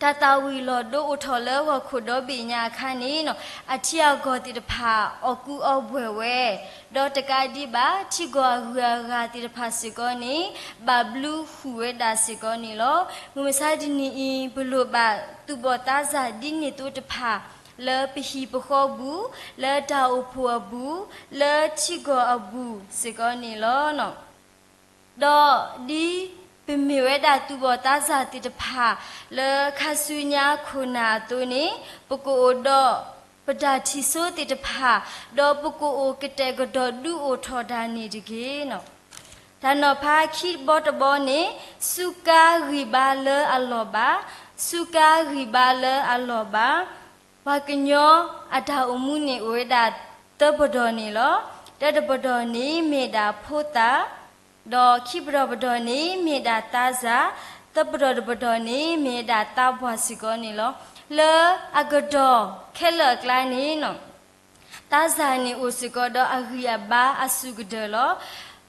တၢ်သၣ်ဝံၤလီၤဒိအိၣ်ထီၣ်လၢဂီၤခိၣ်ဒီဘ့ၣ်ညါအခါန့ၣ်, အထံအဂီၢ်သ့ၣ်တဖၣ်အီၣ်ကူအီပှဲၤဝဲ, ဒီးတကးဒံးဘၣ် ထံဂီၢ်အဂုၤအဂၤသ့ၣ်တဖၣ်စ့ၢ်ကီးန့ၣ် ဘၣ်ဘျုးဃုာ်ဝဲဒၣ်စ့ၢ်ကီးန့ၣ်လီၤ. မုၢ်မဆါတနံၤအံၤ ပလိၣ်ဘၣ်သူၣ်ဘီၣ်သးစၢ်ဒ်န့ၣ်သိးတဖၣ် လၢပဟံၣ်ပဃီပူၤ, လၢတၢ်အိၣ်ဖှိၣ်အပူၤ, လၢထံဂီၢ်အပူၤစ့ၢ်ကီးန့ၣ်လီၤ. ဒီးဒ်ပမ့ၢ်ဝဲဒၣ်သူၣ်ဘီၣ်သးစၢ်သ့ၣ်တဖၣ် လၢခါဆူညါခိၣ်နၢ်အသိးန့ၣ်, ပကအိၣ်ဒီးပတၢ်ထံၣ်စိသ့ၣ်တဖၣ်, ဒီးပကအိၣ်ကတဲာ်ကတီၤဒုးအိၣ်ထီၣ်တၢ်န့ၣ်တက့ၢ်. တၢ်နီၤဖးခံဘီတဘီန့ၣ်, စူးကါဂံၢ်ဘါလၢအလီၢ်ဘၣ်, စူးကါဂံၢ်ဘါလၢအလီၢ်ဘၣ်. ပှၤကညီအတၢ်အိၣ်မူန့ၣ်အိၣ်ဝဲဒၣ်သၢပဒီၣ်န့ၣ်လီၤ. တၢတပဒီၣ်န့ၣ်မ့ၢ်ဒၣ်ဖိသၣ်, ဒီးခံပဒီၣ်ပဒီၣ်န့ၣ်မ့ၢ်ဒၣ်သးစၢ်, သၢပဒီၣ်တပဒီၣ်န့ၣ်မ့ၢ်ဒၣ်သးပှၢ်စ့ၢ်ကီးန့ၣ်လီၤ. လၢအကတီၢ်ခဲလၢာ်အကျါန့ၣ် သးစၢ်န့ၣ်အိၣ်စ့ၢ်ကီးဒီးအဂံၢ်အဘါအစုၣ်ကတၢၢ်လီၤ.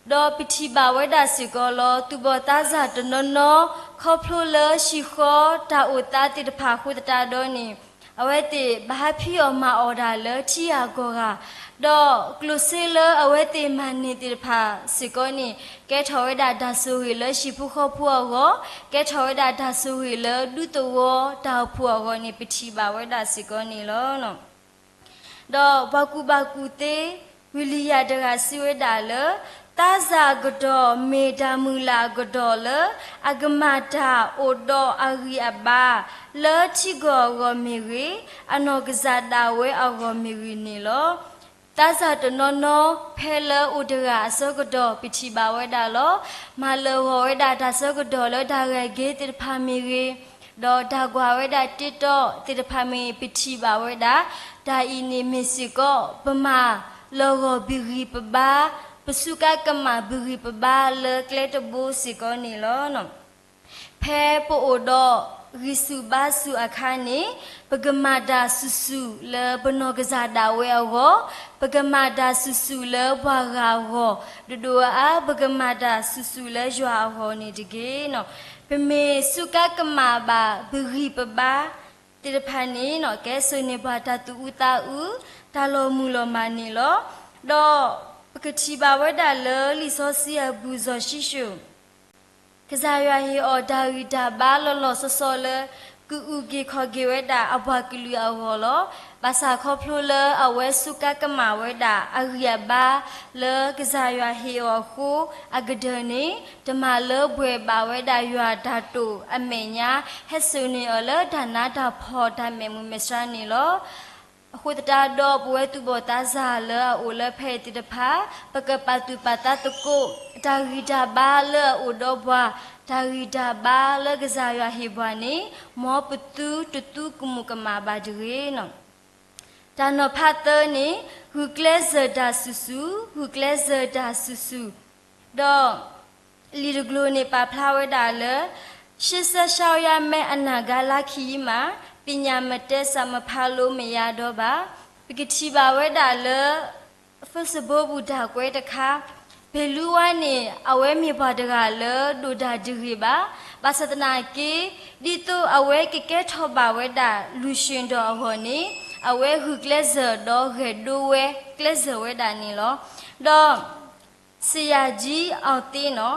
ဒီးပထံၣ်ဘၣ်ဝဲဒၣ်စ့ၢ်ကီးလီၤ သူၣ်ဘီၣ်သးစၢ်တနီၤနီၤ ခီဖျိလၢဟံၣ်ဃီတၢ်အိၣ်သးသ့ၣ်တဖၣ်အဃိသတးဒီးန့ၣ်, အဝဲသ့ၣ်ဘၣ်ဟးဖံးအီၣ်မၤအီၣ်တၢ်လၢထံဂၤကီၢ်ဂၤ, ဒီးကျိၣ်စ့လၢအဝဲသ့ၣ်မၤန့ၢ်သ့ၣ်တဖၣ်စ့ၢ်ကီးန့ၣ် ကဲထီၣ်ဝဲဒၣ်တၢ်ဆိၣ်ဂ့ၤလၢဟံၣ်ဖိဃီဖိအဂီၢ်, ကဲထီၣ်ဝဲဒၣ်တၢ်ဆိၣ်ဂ့ၤလၢဒူသဝီတၢ်အိၣ်ဖှိၣ်အဂီၢ်န့ၣ် ပထံၣ်ဘၣ်ဝဲဒၣ်စ့ၢ်ကီးန့ၣ်လီၤ. ဒီးပှၤကူၣ်ဘၣ်ကူၣ်သ့ ဝံလံယၤတဂၤစံးဝဲဒၣ်လၢ သးစၢ်အကတီၢ်မ့ၢ်တၢ်မုၢ်လၢ်အကတီၢ်လၢ အကမၤတၢ်အိၣ်ဒီးအဂံၢ်အဘါ လၢထံဂီၢ်အဂီၢ်မ့ၢ်ဂ့ၤ, အနီၢ်ကစၢ်ဒၣ်ဝဲအဂီၢ်မ့ၢ်ဂ့ၤန့ၣ်လီၤ. သးစၢ်တနီၤနီၤ ဖဲလၢအိၣ်တဂၤအဆၢကတီၢ် ပထံၣ်ဘၣ်ဝဲဒၣ်လီၤ. မၤလၢာ်ဂီၤဝဲဒၣ်တၢ်ဆၢကတီၢ်လၢတၢ်ဂဲၤက့ၤသ့ၣ်တဖၣ်မ့ၢ်ဂ့ၤ, ဒီးတၢ်ကွၢ်ဝဲဒၣ် TikTok သ့ၣ်တဖၣ်မ့ၢ်ဂ့ၤ ပထံၣ်ဘၣ်ဝဲဒၣ်, တၢ်အံၤန့ၣ်မ့ၢ်စ့ၢ်ကီး ပမၤလၢာ်ဂီၤပဂံၢ်ပဘါ, ပစူးကါကမၣ်ပဂံၢ်ပဘါလၢကျဲတဘိစ့ၢ်ကီးန့ၣ်လီၤ. ဖဲပအိၣ်ဒီးဂံၢ်ဆူၣ်ဘါဆူၣ်အခါန့ၣ်, ပကမၤတၢ်ဆူၣ်ဆူၣ်လၢပနီၢ်ကစၢ်ဒၣ်ဝဲအဂီၢ်, ပကမၤတၢ်ဆူၣ်ဆူၣ်လၢပှၤဂၤအဂီၢ်, ဒိၣ်ဒိၣ်အါအါ ပကမၤတၢ်ဆူၣ်ဆူၣ်လၢယွၤအဂီၢ်န့ၣ်တက့ၢ်. ပမ့ၢ်စူးကါကမၣ်ဘၣ်ပဂံၢ်ပဘါသ့ၣ်တဖၣ်န့ၣ် ကဲစိာ်န့ၢ်ပှၤတၢ်သူၣ်အုးသးအုး, တၢ်လီၤမုၢ်လီၤမၢ်န့ၣ်လီၤ. ဒီးပကထံၣ်ဘၣ်ဝဲဒၣ်လၢလံာ်စီဆှံအပူၤ စီၤၡံၣ်ၡိၣ် ကစၢ်ယွၤဟ့ၣ်အီၤတၢ်ဂံၢ်တၢ်ဘါလီၤလီၤဆီဆီလၢ ကအုၣ်က့ၤခီၣ်က့ၤဝဲဒၣ်အပှၤကလုာ်အဂီၢ်လီၤ. ဘၣ်ဆၣ်ခီဖျိလၢအဝဲစူးကါကမၣ်ဝဲဒၣ်အဂံၢ်အဘါလၢကစၢ်ယွၤဟ့ၣ်အီၤအဃိ, အကတၢၢ်န့ၣ် တမၤလၢပှဲၤဘၣ်ဝဲဒၣ်ယွၤအတၢ်တိာ်အမဲာ်ညါ, ဟဲစိာ်န့ၢ်အီၤလၢတၢ်နးတၢ်ဖှီၣ်တၢ်မဲာ်မုာ်မဲာ်ဆှးန့ၣ်လီၤ. အဃိသတးဒီး ပဝဲသူၣ်ဘီၣ်သးစၢ်လၢအအိၣ်လၢဖဲအံၤသ့ၣ်တဖၣ် ပကပာ်သူၣ်ပာ်သးသကိး တၢ်ဂံၢ်တၢ်ဘါလၢအအိၣ်ဒီးပှၤ, တၢ်ဂံၢ်တၢ်ဘါလၢကစၢ်ယွၤဟ့ၣ်ပှၤန့ၣ် မ်ပသုတသူကမူၣ်ကမၣ်ဘၣ်တဂ့ၤ. တၢ်နီၤဖးသၢန့ၣ် ဂုာ်ကျဲးစၢးတၢ်ဆူၣ်ဆူၣ်, ဂုာ်ကျဲးစၢးတၢ်ဆူၣ်ဆူၣ်, ဒီး လံာ်တကျိၤန့ၣ်ပာ်ဖျါဝဲဒၣ်လၢ ရှေးဆက်ရှောက်ရမယ့် အနာဂတ်လမ်းခရီးမှာ ပညာမတတ် စာမဖတ်လို့ မရတော့ပါ. ပကထံၣ်ဘၣ်ဝဲဒၣ်လၢ Facebook ပူၤတၢ်ကွဲးတခါ, ဘဲၤလူဝါန့ၣ် အဝဲမ့ၢ်ပှၤတဂၤလၢဒိၣ်တၢ်တဂ့ၤဘၣ်. ဘၣ်ဆၣ်သနာ်က့ ဒ်သိးအဝဲကကဲထီၣ်ဘၣ်ဝဲဒၣ်လူၤၡ့ၣ်ဒီးအဂီၢ်န့ၣ် အဝဲဂုာ်ကျဲးစၢးဒီးဂဲၤဒိဝဲကျဲးစၢးဝဲဒၣ်န့ၣ်လီၤ. ဒီး ဆရာကြီးအောင်သင်းနီၤ,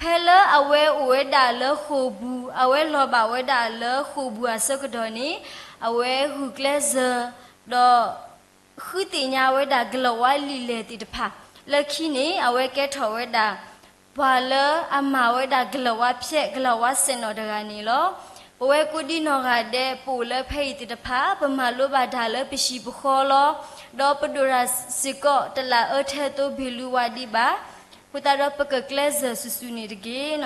ဖဲလၢအဝဲအိၣ်ဝဲဒၣ်လၢဃိာ်ပူၤ, အဝဲလီၤဘၣ်ဝဲဒၣ်လၢဃိာ်ပူၤအဆၢကတီၢ်န့ၣ်, အဝဲဂုာ်ကျဲးစၢး ဒီး ဃုသ့ၣ်ညါဝဲဒၣ်ကလီၤဝါလံာ်လဲၢ်သ့ၣ်တဖၣ်, လၢခံန့ၣ် အဝဲကဲထီၣ်ဝဲဒၣ် ပှၤလၢအမၤဝဲဒၣ်ကလီၤဝါဖျဲး ကလီၤဝါစဲးနီၤတဂၤန့ၣ်လီၤ. ပဝဲကိးဒံနီၢ်ဂၤဒဲး ပအိၣ်လၢဖဲအံၤသ့ၣ်တဖၣ် ပမၤလိဘၣ်တၢ်လၢပဟံၣ်ပဃီလီၤ. ဒီးပဒိၣ်တၢ်စ့ၢ်ကီး တလၢအၢထဲသိးဘ့ၣ်လူဝါဒံးဘၣ်. အဃိသတးဒီးပကကျဲးစၢးစုာ်စုာ်န့ၣ်တက့ၢ်.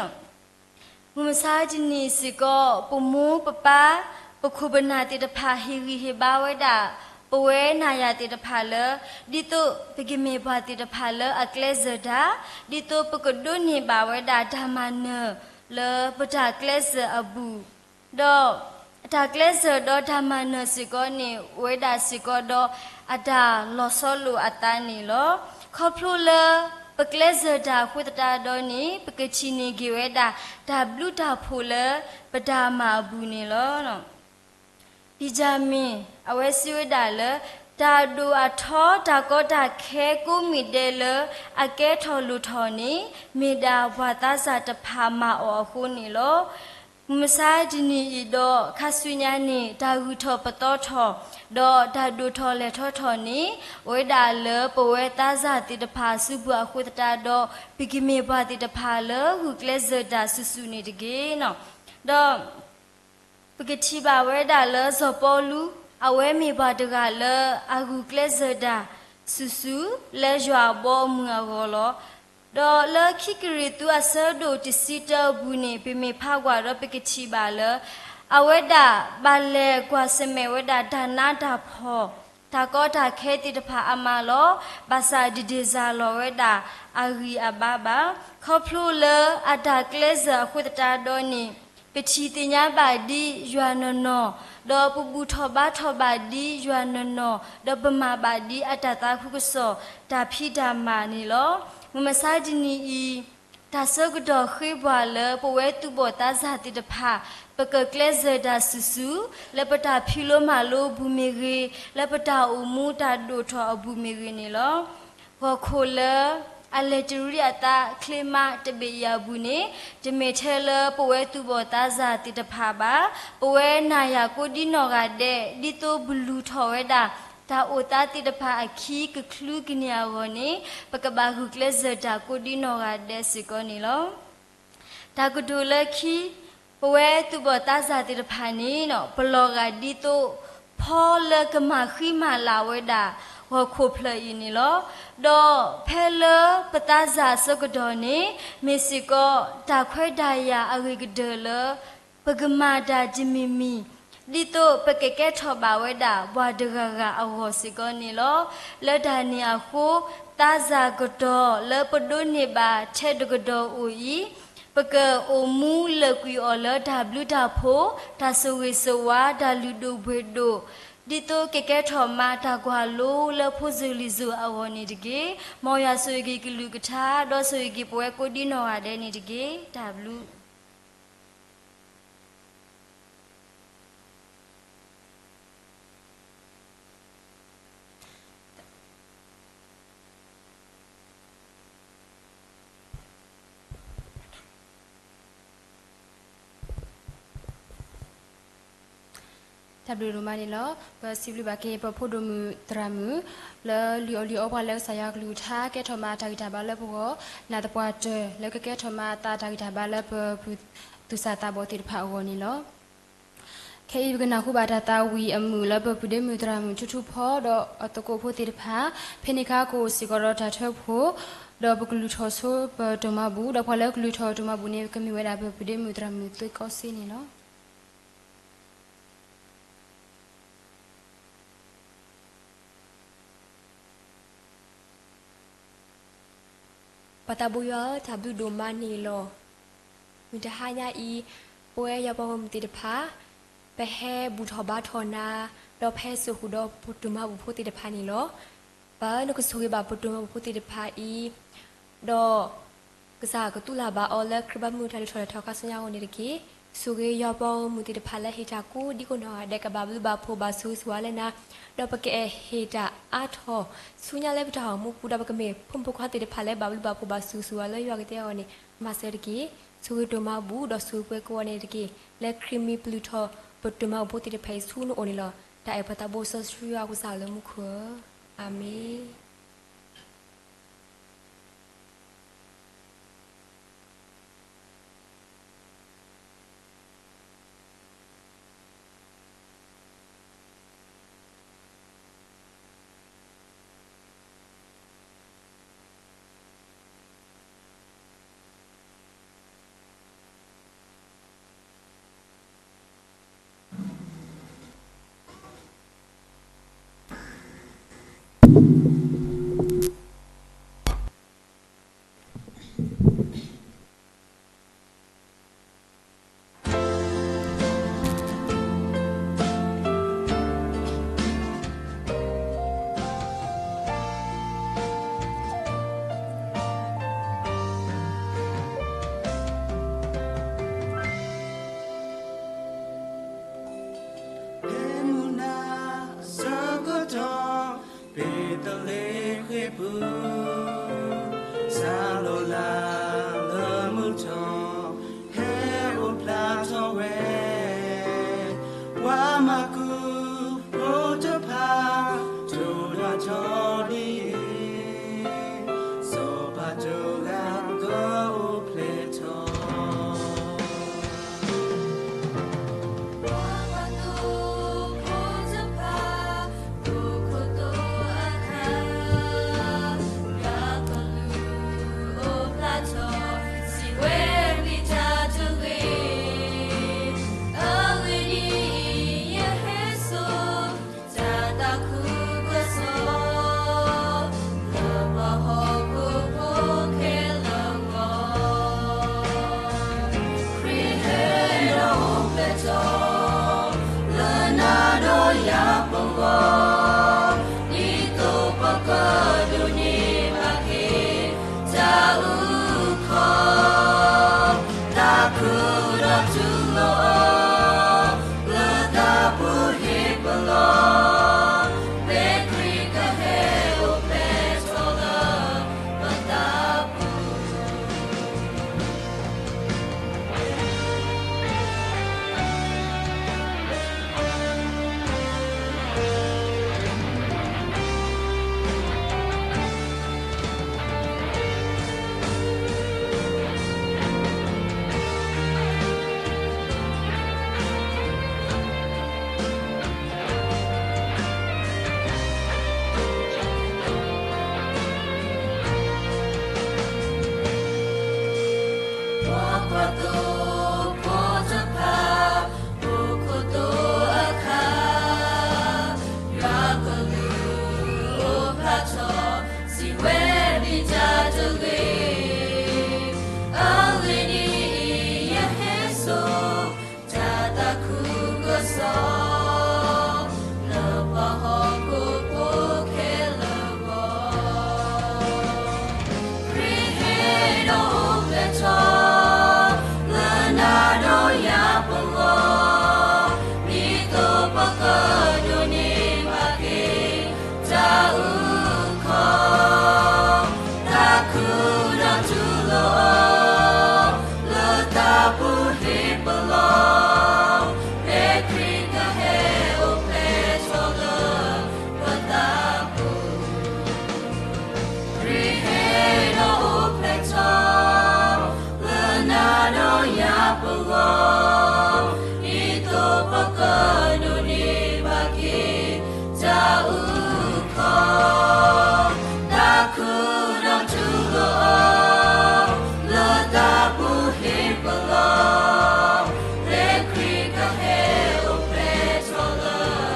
မုၢ်မဆါတနံၤစ့ၢ်ကီး ပမိၢ်ပပၢ် ပခိၣ်ပနၢ်သ့ၣ်တဖၣ် ဟ့ၣ်ဂံၢ်ဟ့ၣ်ဘါဝဲဒၣ် ပဝဲနၤယၤသ့ၣ်တဖၣ်လၢ ဒ်သိးပကမ့ၢ်ပှၤသ့ၣ်တဖၣ်လၢအကျဲးစၢးတၢ်, ဒ်သိးပကဒိးန့ၢ်ဘၣ်ဝဲဒၣ်တၢ်မၤနၢၤ လၢပတၢ်ကျဲးစၢးအပူၤ, ဒီးတၢ်ကျဲးစၢးဒီးတၢ်မၤနၢၤစ့ၢ်ကီးန့ၣ် အိၣ်ဝဲဒၣ်စ့ၢ်ကီးဒီးအတၢ်လီၤဆီလိာ်အသးန့ၣ်လီၤ. ခီဖျိလၢပကျဲးစၢးတၢ်အဃိသတးဒီးန့ၣ် ပကထံၣ်န့ၢ်က့ၤဝဲဒၣ် တၢ်ဘျုးတၢ်ဖှိၣ်လၢပတၢ်မၤအပူၤန့ၣ်လီၤ. ဘံၣ်ကၠၣ်မ့ၣ် အဝဲစံးဝဲဒၣ်လၢ တၢ်ဒိၣ်အထီ တၢ်ကီတၢ်ခဲကိးမံၤဒဲးလၢအကဲထီၣ်လိၣ်ထီၣ်န့ၣ် မ့ၢ်ဒၣ်ပှၤသးစၢ်တဖၣ်မၤအီၤအဃိန့ၣ်လီၤ. မုၢ်မဆါတနံၤအံၤဒီး ခါဆူညါန့ၣ် တၢ်ဂုၤထီၣ်ပသီထီၣ် ဒီးတၢ်ဒိၣ်ထီၣ်လဲၢ်ထီၣ်ထီၣ်န့ၣ် အိၣ်ဝဲဒၣ်လၢပဝဲသးစၢ်သ့ၣ်တဖၣ်အစုပူၤအဃိသတးဒီး ပကမ့ၢ်ပှၤသ့ၣ်တဖၣ်လၢဂုာ်ကျဲးစၢးတၢ်စုာ်စုာ်န့ၣ်တက့ၢ်. ဒီး ပကထံၣ်ဘၣ်ဝဲဒၣ်လၢစီၤပီလူး အဝဲမ့ၢ်ပှၤတဂၤလၢအဂုာ်ကျဲးစၢးတၢ်စုာ်စုာ် လၢယွၤအဘီအမုၢ်အဂီၢ်လီၤ. ဒီးလၢခံကရံၣ်သူးအဆၢဒိၣ်တဆံတၢအပူၤန့ၣ် ပမ့ၢ်ဖးကွၢ်ဒီးပကထံၣ်ဘၣ်လၢ အဝဲဒၣ်ဘၣ်လဲၤကွၢ်ဆၢၣ်မဲာ်ဝဲဒၣ်တၢ်နးတၢ်ဖှီၣ် တၢ်ကီတၢ်ခဲသ့ၣ်တဖၣ်အါမးလီၤ. ဘၣ်ဆၣ်ဒုၣ်ဒွဲၣ်စၢ်လီၤဝဲဒၣ်အဂံၢ်အဘါဘၣ်. ခီဖျိလၢအတၢ်ကျဲးစၢးအဃိသတးဒီးန့ၣ် ပထံၣ်သ့ၣ်ညါဘၣ်ဒ်ယွၤနီၢ်နီၢ်, ဒီးပဘူၣ်ထီၣ်ဘါထီၣ်ဘၣ်ဒ်ယွၤနီၢ်နီၢ်, ဒီးပမၤဘၣ်ဒ်အတၢ်သးခုကစီၣ်တၢ်ဖံးတၢ်မၤန့ၣ်လီၤ. မုၢ်မဆါတနံၤအံၤ တၢ်ဆၢကတီၢ်ဃ့ပှၤလၢပဝဲသူၣ်ဘီၣ်သးစၢ်သ့ၣ်တဖၣ် ပကကျဲးစၢးတၢ်စုာ်စုာ် လၢပတၢ်ဖံးလိမၤလိအပူၤမ့ၢ်ဂ့ၤ, လၢပတၢ်အိၣ်မူတၢ်ဒိၣ်ထီၣ်အပူၤမ့ၢ်ဂ့ၤန့ၣ်လီၤ. ဂီၤခိၣ်လၢအလဲၤတရံးအသးချ့မးတဘ့ၣ်အံၤအပူၤန့ၣ် တမ့ၢ်ထဲလၢပဝဲသူၣ်ဘီၣ်သးစၢ်သ့ၣ်တဖၣ်ဘၣ်. ပဝဲနၤယၤကိးဒံနီၢ်ဂၤဒဲး ဒ်သိးပလူၤထီၣ်ဝဲဒၣ် တၢ်အိၣ်သးသ့ၣ်တဖၣ်အခံကချုကန့ၢ်အဂီၢ်န့ၣ် ပကဘၣ်ဂုာ်ကျဲးစၢးတၢ်ကိးဒံနီၢ်ဂၤဒဲးစ့ၢ်ကီးန့ၣ်လီၤ. တၢ်ကတိၤလၢခံ, ပဝဲသူၣ်ဘီၣ်သးစၢ်သ့ၣ်တဖၣ်န့ၣ် ပလီၤဂာ်ဒ်သိး ဖီလၢကမၤဃံမၤလၤဝဲဒၣ် ဂီၤခိၣ်ဖျၢၣ်အံၤန့ၣ်လီၤ. ဒီးဖဲလၢပသးစၢ်အဆၢကတီၢ်န့ၣ် မ့ၢ်စ့ၢ်ကီး တၢ်ခွဲးတၢ်ယာ်အဂ့ၤကတၢၢ်လၢ ပကမၤတၢ်တမံၤမံၤ ဒ်သိးပကကဲထီၣ်ဘၣ်ဝဲဒၣ် ပှၤတဂၤဂၤအဂီၢ်စ့ၢ်ကီးန့ၣ်လီၤ. လၢတၢ်န့ၣ်အဃိ သးစၢ်ကတီၢ်လၢပဒိးန့ၢ်ဘၣ်ထဲတကတီၢ်အိၣ်အံၤ ပကအိၣ်မူလၢာ်ကွံာ်အီၤလၢတၢ်ဘျုးတၢ်ဖှိၣ်, တၢ်ဆိၣ်ဂ့ၤဆိၣ်ဝါ, တၢ်လုၢ်ဒိၣ်ပှ့ၤဒိၣ်, ဒ်သိးကကဲထီၣ်မးတၢ်ကွၢ်လိလၢဖိစိၤလံၤစိၤအဂီၢ်န့ၣ်တက့ၢ်. မ်ယွၤဆိၣ်ဂ့ၤက့ၤကလုၢ်ကထါ ဒီးဆိၣ်ဂ့ၤက့ၤပဝဲကိးဒံနီၢ်ဂၤဒဲးန့ၣ်တက့ၢ်. တၢ်ဘျုး တၢ်ဘျုးဒိၣ်မးန့ၣ်လီၤ. ပစံးဘျုးဘၣ်က့ၤပဖိဒိၣ်မုၣ်သရၣ်မုၣ် လၢလုၢ်အီၣ်လုၢ်အီပှၤလၢကစၢ်ယွၤကလုၢ်ကထါ ကဲထီၣ်မးတၢ်ဂံၢ်တၢ်ဘါလၢပဂီၢ် နၢ်သပှၢ်တၢၢ် လၢကကဲထီၣ်မးအသးတၢ်ဂံၢ်တၢ်ဘါလၢပပုၢ်သူၣ်စၢ်သးဘီၣ်သ့ၣ်တဖၣ်အဂီၢ်န့ၣ်လီၤ. ခဲအံၤပကနၢ်ဟူဘၣ်တၢ်သးဝံၣ်အမုာ်လၢပပုၢ်ဒ့မုၣ်သရၣ်မုၣ်ထူထူဖီ ဒီးအသကိးဖိသ့ၣ်တဖၣ် ဖဲန့ၣ်အခါကအိၣ်စ့ၢ်ကီးဒီးတၢ်ထၢဖှိၣ် ဒီးပကလုၢ်ထီၣ်ဆိပတိၢ်မးဘူၣ် ဒီးပှၤလၢကလုၢ်ထီၣ်တိၢ်မးဘူၣ်န့ၣ် ကမ့ၢ်ဝဲဒၣ်ပပုၢ်ဒ့မုၣ်သရၣ်မုၣ်သွ့ကီစ့န့ၣ်လီၤ. ပှၤသးဘိယွၤဧၢ, တၢ်ဘျုးဒိၣ်မးန့ၣ်လီၤ. မုၢ်တဟါညါအံၤ ပဝဲယွၤပှၤဂီၢ်မုၢ်သ့ၣ်တဖၣ် ပဟဲဘူၣ်ထီၣ်ဘါထီၣ်နၤ, ဒီးပဟဲစိာ်ဃုာ်ဒီးပတိၢ်မးဘူၣ်ဖိသ့ၣ်တဖၣ်န့ၣ်လီၤ. ပၢ်ဧၢ, နကဆိၣ်ဂ့ၤဘၣ်ပတိၢ်မးဘူၣ်ဖိသ့ၣ်တဖၣ်အံၤ, ဒီး ကစၢ်ကတူၢ်လိာ်ဘၣ်အီၤလၢခရံာ်ဘၣ်မုၢ်တၢ်ဒိၣ်ထီၣ်လဲၤထီၣ်ခါဆူညါအဂီၢ်န့ၣ်တက့ၢ်. ဆိၣ်ဂ့ၤယွၤပှၤဂီၢ်မုၢ်သ့ၣ်တဖၣ်လၢဟ့ၣ်တၢ်ကိးဒံကိးနီၢ်ဂၤဒဲး ကဘၣ်ဘျုးဘၣ်ဖှိၣ်ဘၣ်ဆိၣ်ဂ့ၤဆိၣ်ဝါလၢနၤ, ဒီးပကအဲၣ်ဟ့ၣ်တၢ်အါထီၣ်ဆူညါလၢပတၢ်အိၣ်မူပူၤ ဒီးပကမ့ၢ်ဖိမုၣ်ဖိခွါသ့ၣ်တဖၣ်လၢဘၣ်ဘျုးဘၣ်ဖှိၣ်ဘၣ်ဆိၣ်ဂ့ၤဆိၣ်ဝါလၢယွၤကတဲအဂီၢ်န့ၣ် မၤစၢၤတက့ၢ်. ဆိၣ်ဂ့ၤတိၢ်မးဘူၣ်ဒီးဆိၣ်ဂ့ၤပှဲၤကိးဂၤန့ၣ်တက့ၢ်. လၢခရံာ်မံၤပလုၢ်ထီၣ်ပတိၢ်မးဘူၣ်ဖိသ့ၣ်တဖၣ်အံၤဆူနအိၣ်န့ၣ်လီၤ. တၢ်အဲၣ်ပှၤသးဘိစီဆှံယွၤကစၢ်လၢမူခိၣ်ဧၢ, အၤမ့ၣ်. ပှၤသိဖိတဖၣ် အိၣ်ခိးသီအခါ, ယွၤကလူးအိၣ်ဖျါထီၣ် စံးဝဲဒ်တၢ်တဂ့ၤ, အဂ့ၢ်ဒ်အံၤ, ယဟဲစိာ် တၢ်သးခုကစီၣ် လၢပှၤဟီၣ်ခိၣ်ဖိခဲလၢာ်အဂီၢ်, ခရံာ်ဟဲဒီးအိၣ်ဖျဲၣ်ထီၣ် လၢနၤဒီးယၤပဂီၢ်, ဒ်သိးပကဒိးန့ၢ်ဘၣ်က့ၤ တၢ်အုၣ်ကီၤ, သးခုဒီးတူၢ်လိာ်အီၤ လၢသးပူၤဟ့ၣ်ပလီၢ်, ဖဲခရံာ်ကဟဲအိၣ်ဖျဲၣ်ထီၣ်လၢပသးပူၤ, ခရံာ်ဟဲဒီးအိၣ်ဖျဲၣ်ထီၣ် လၢနၤဒီးယၤပဂီၢ်, ဒ်သိးပကဒိးန့ၢ်ဘၣ်က့ၤ တၢ်အုၣ်ကီၤ, သးခုဒီးတူၢ်လိာ်အီၤ လၢသးပူၤဟ့ၣ်ပလီၢ်, ဖဲခရံာ်ကဟဲအိၣ်ဖျဲၣ်ထီၣ်လၢ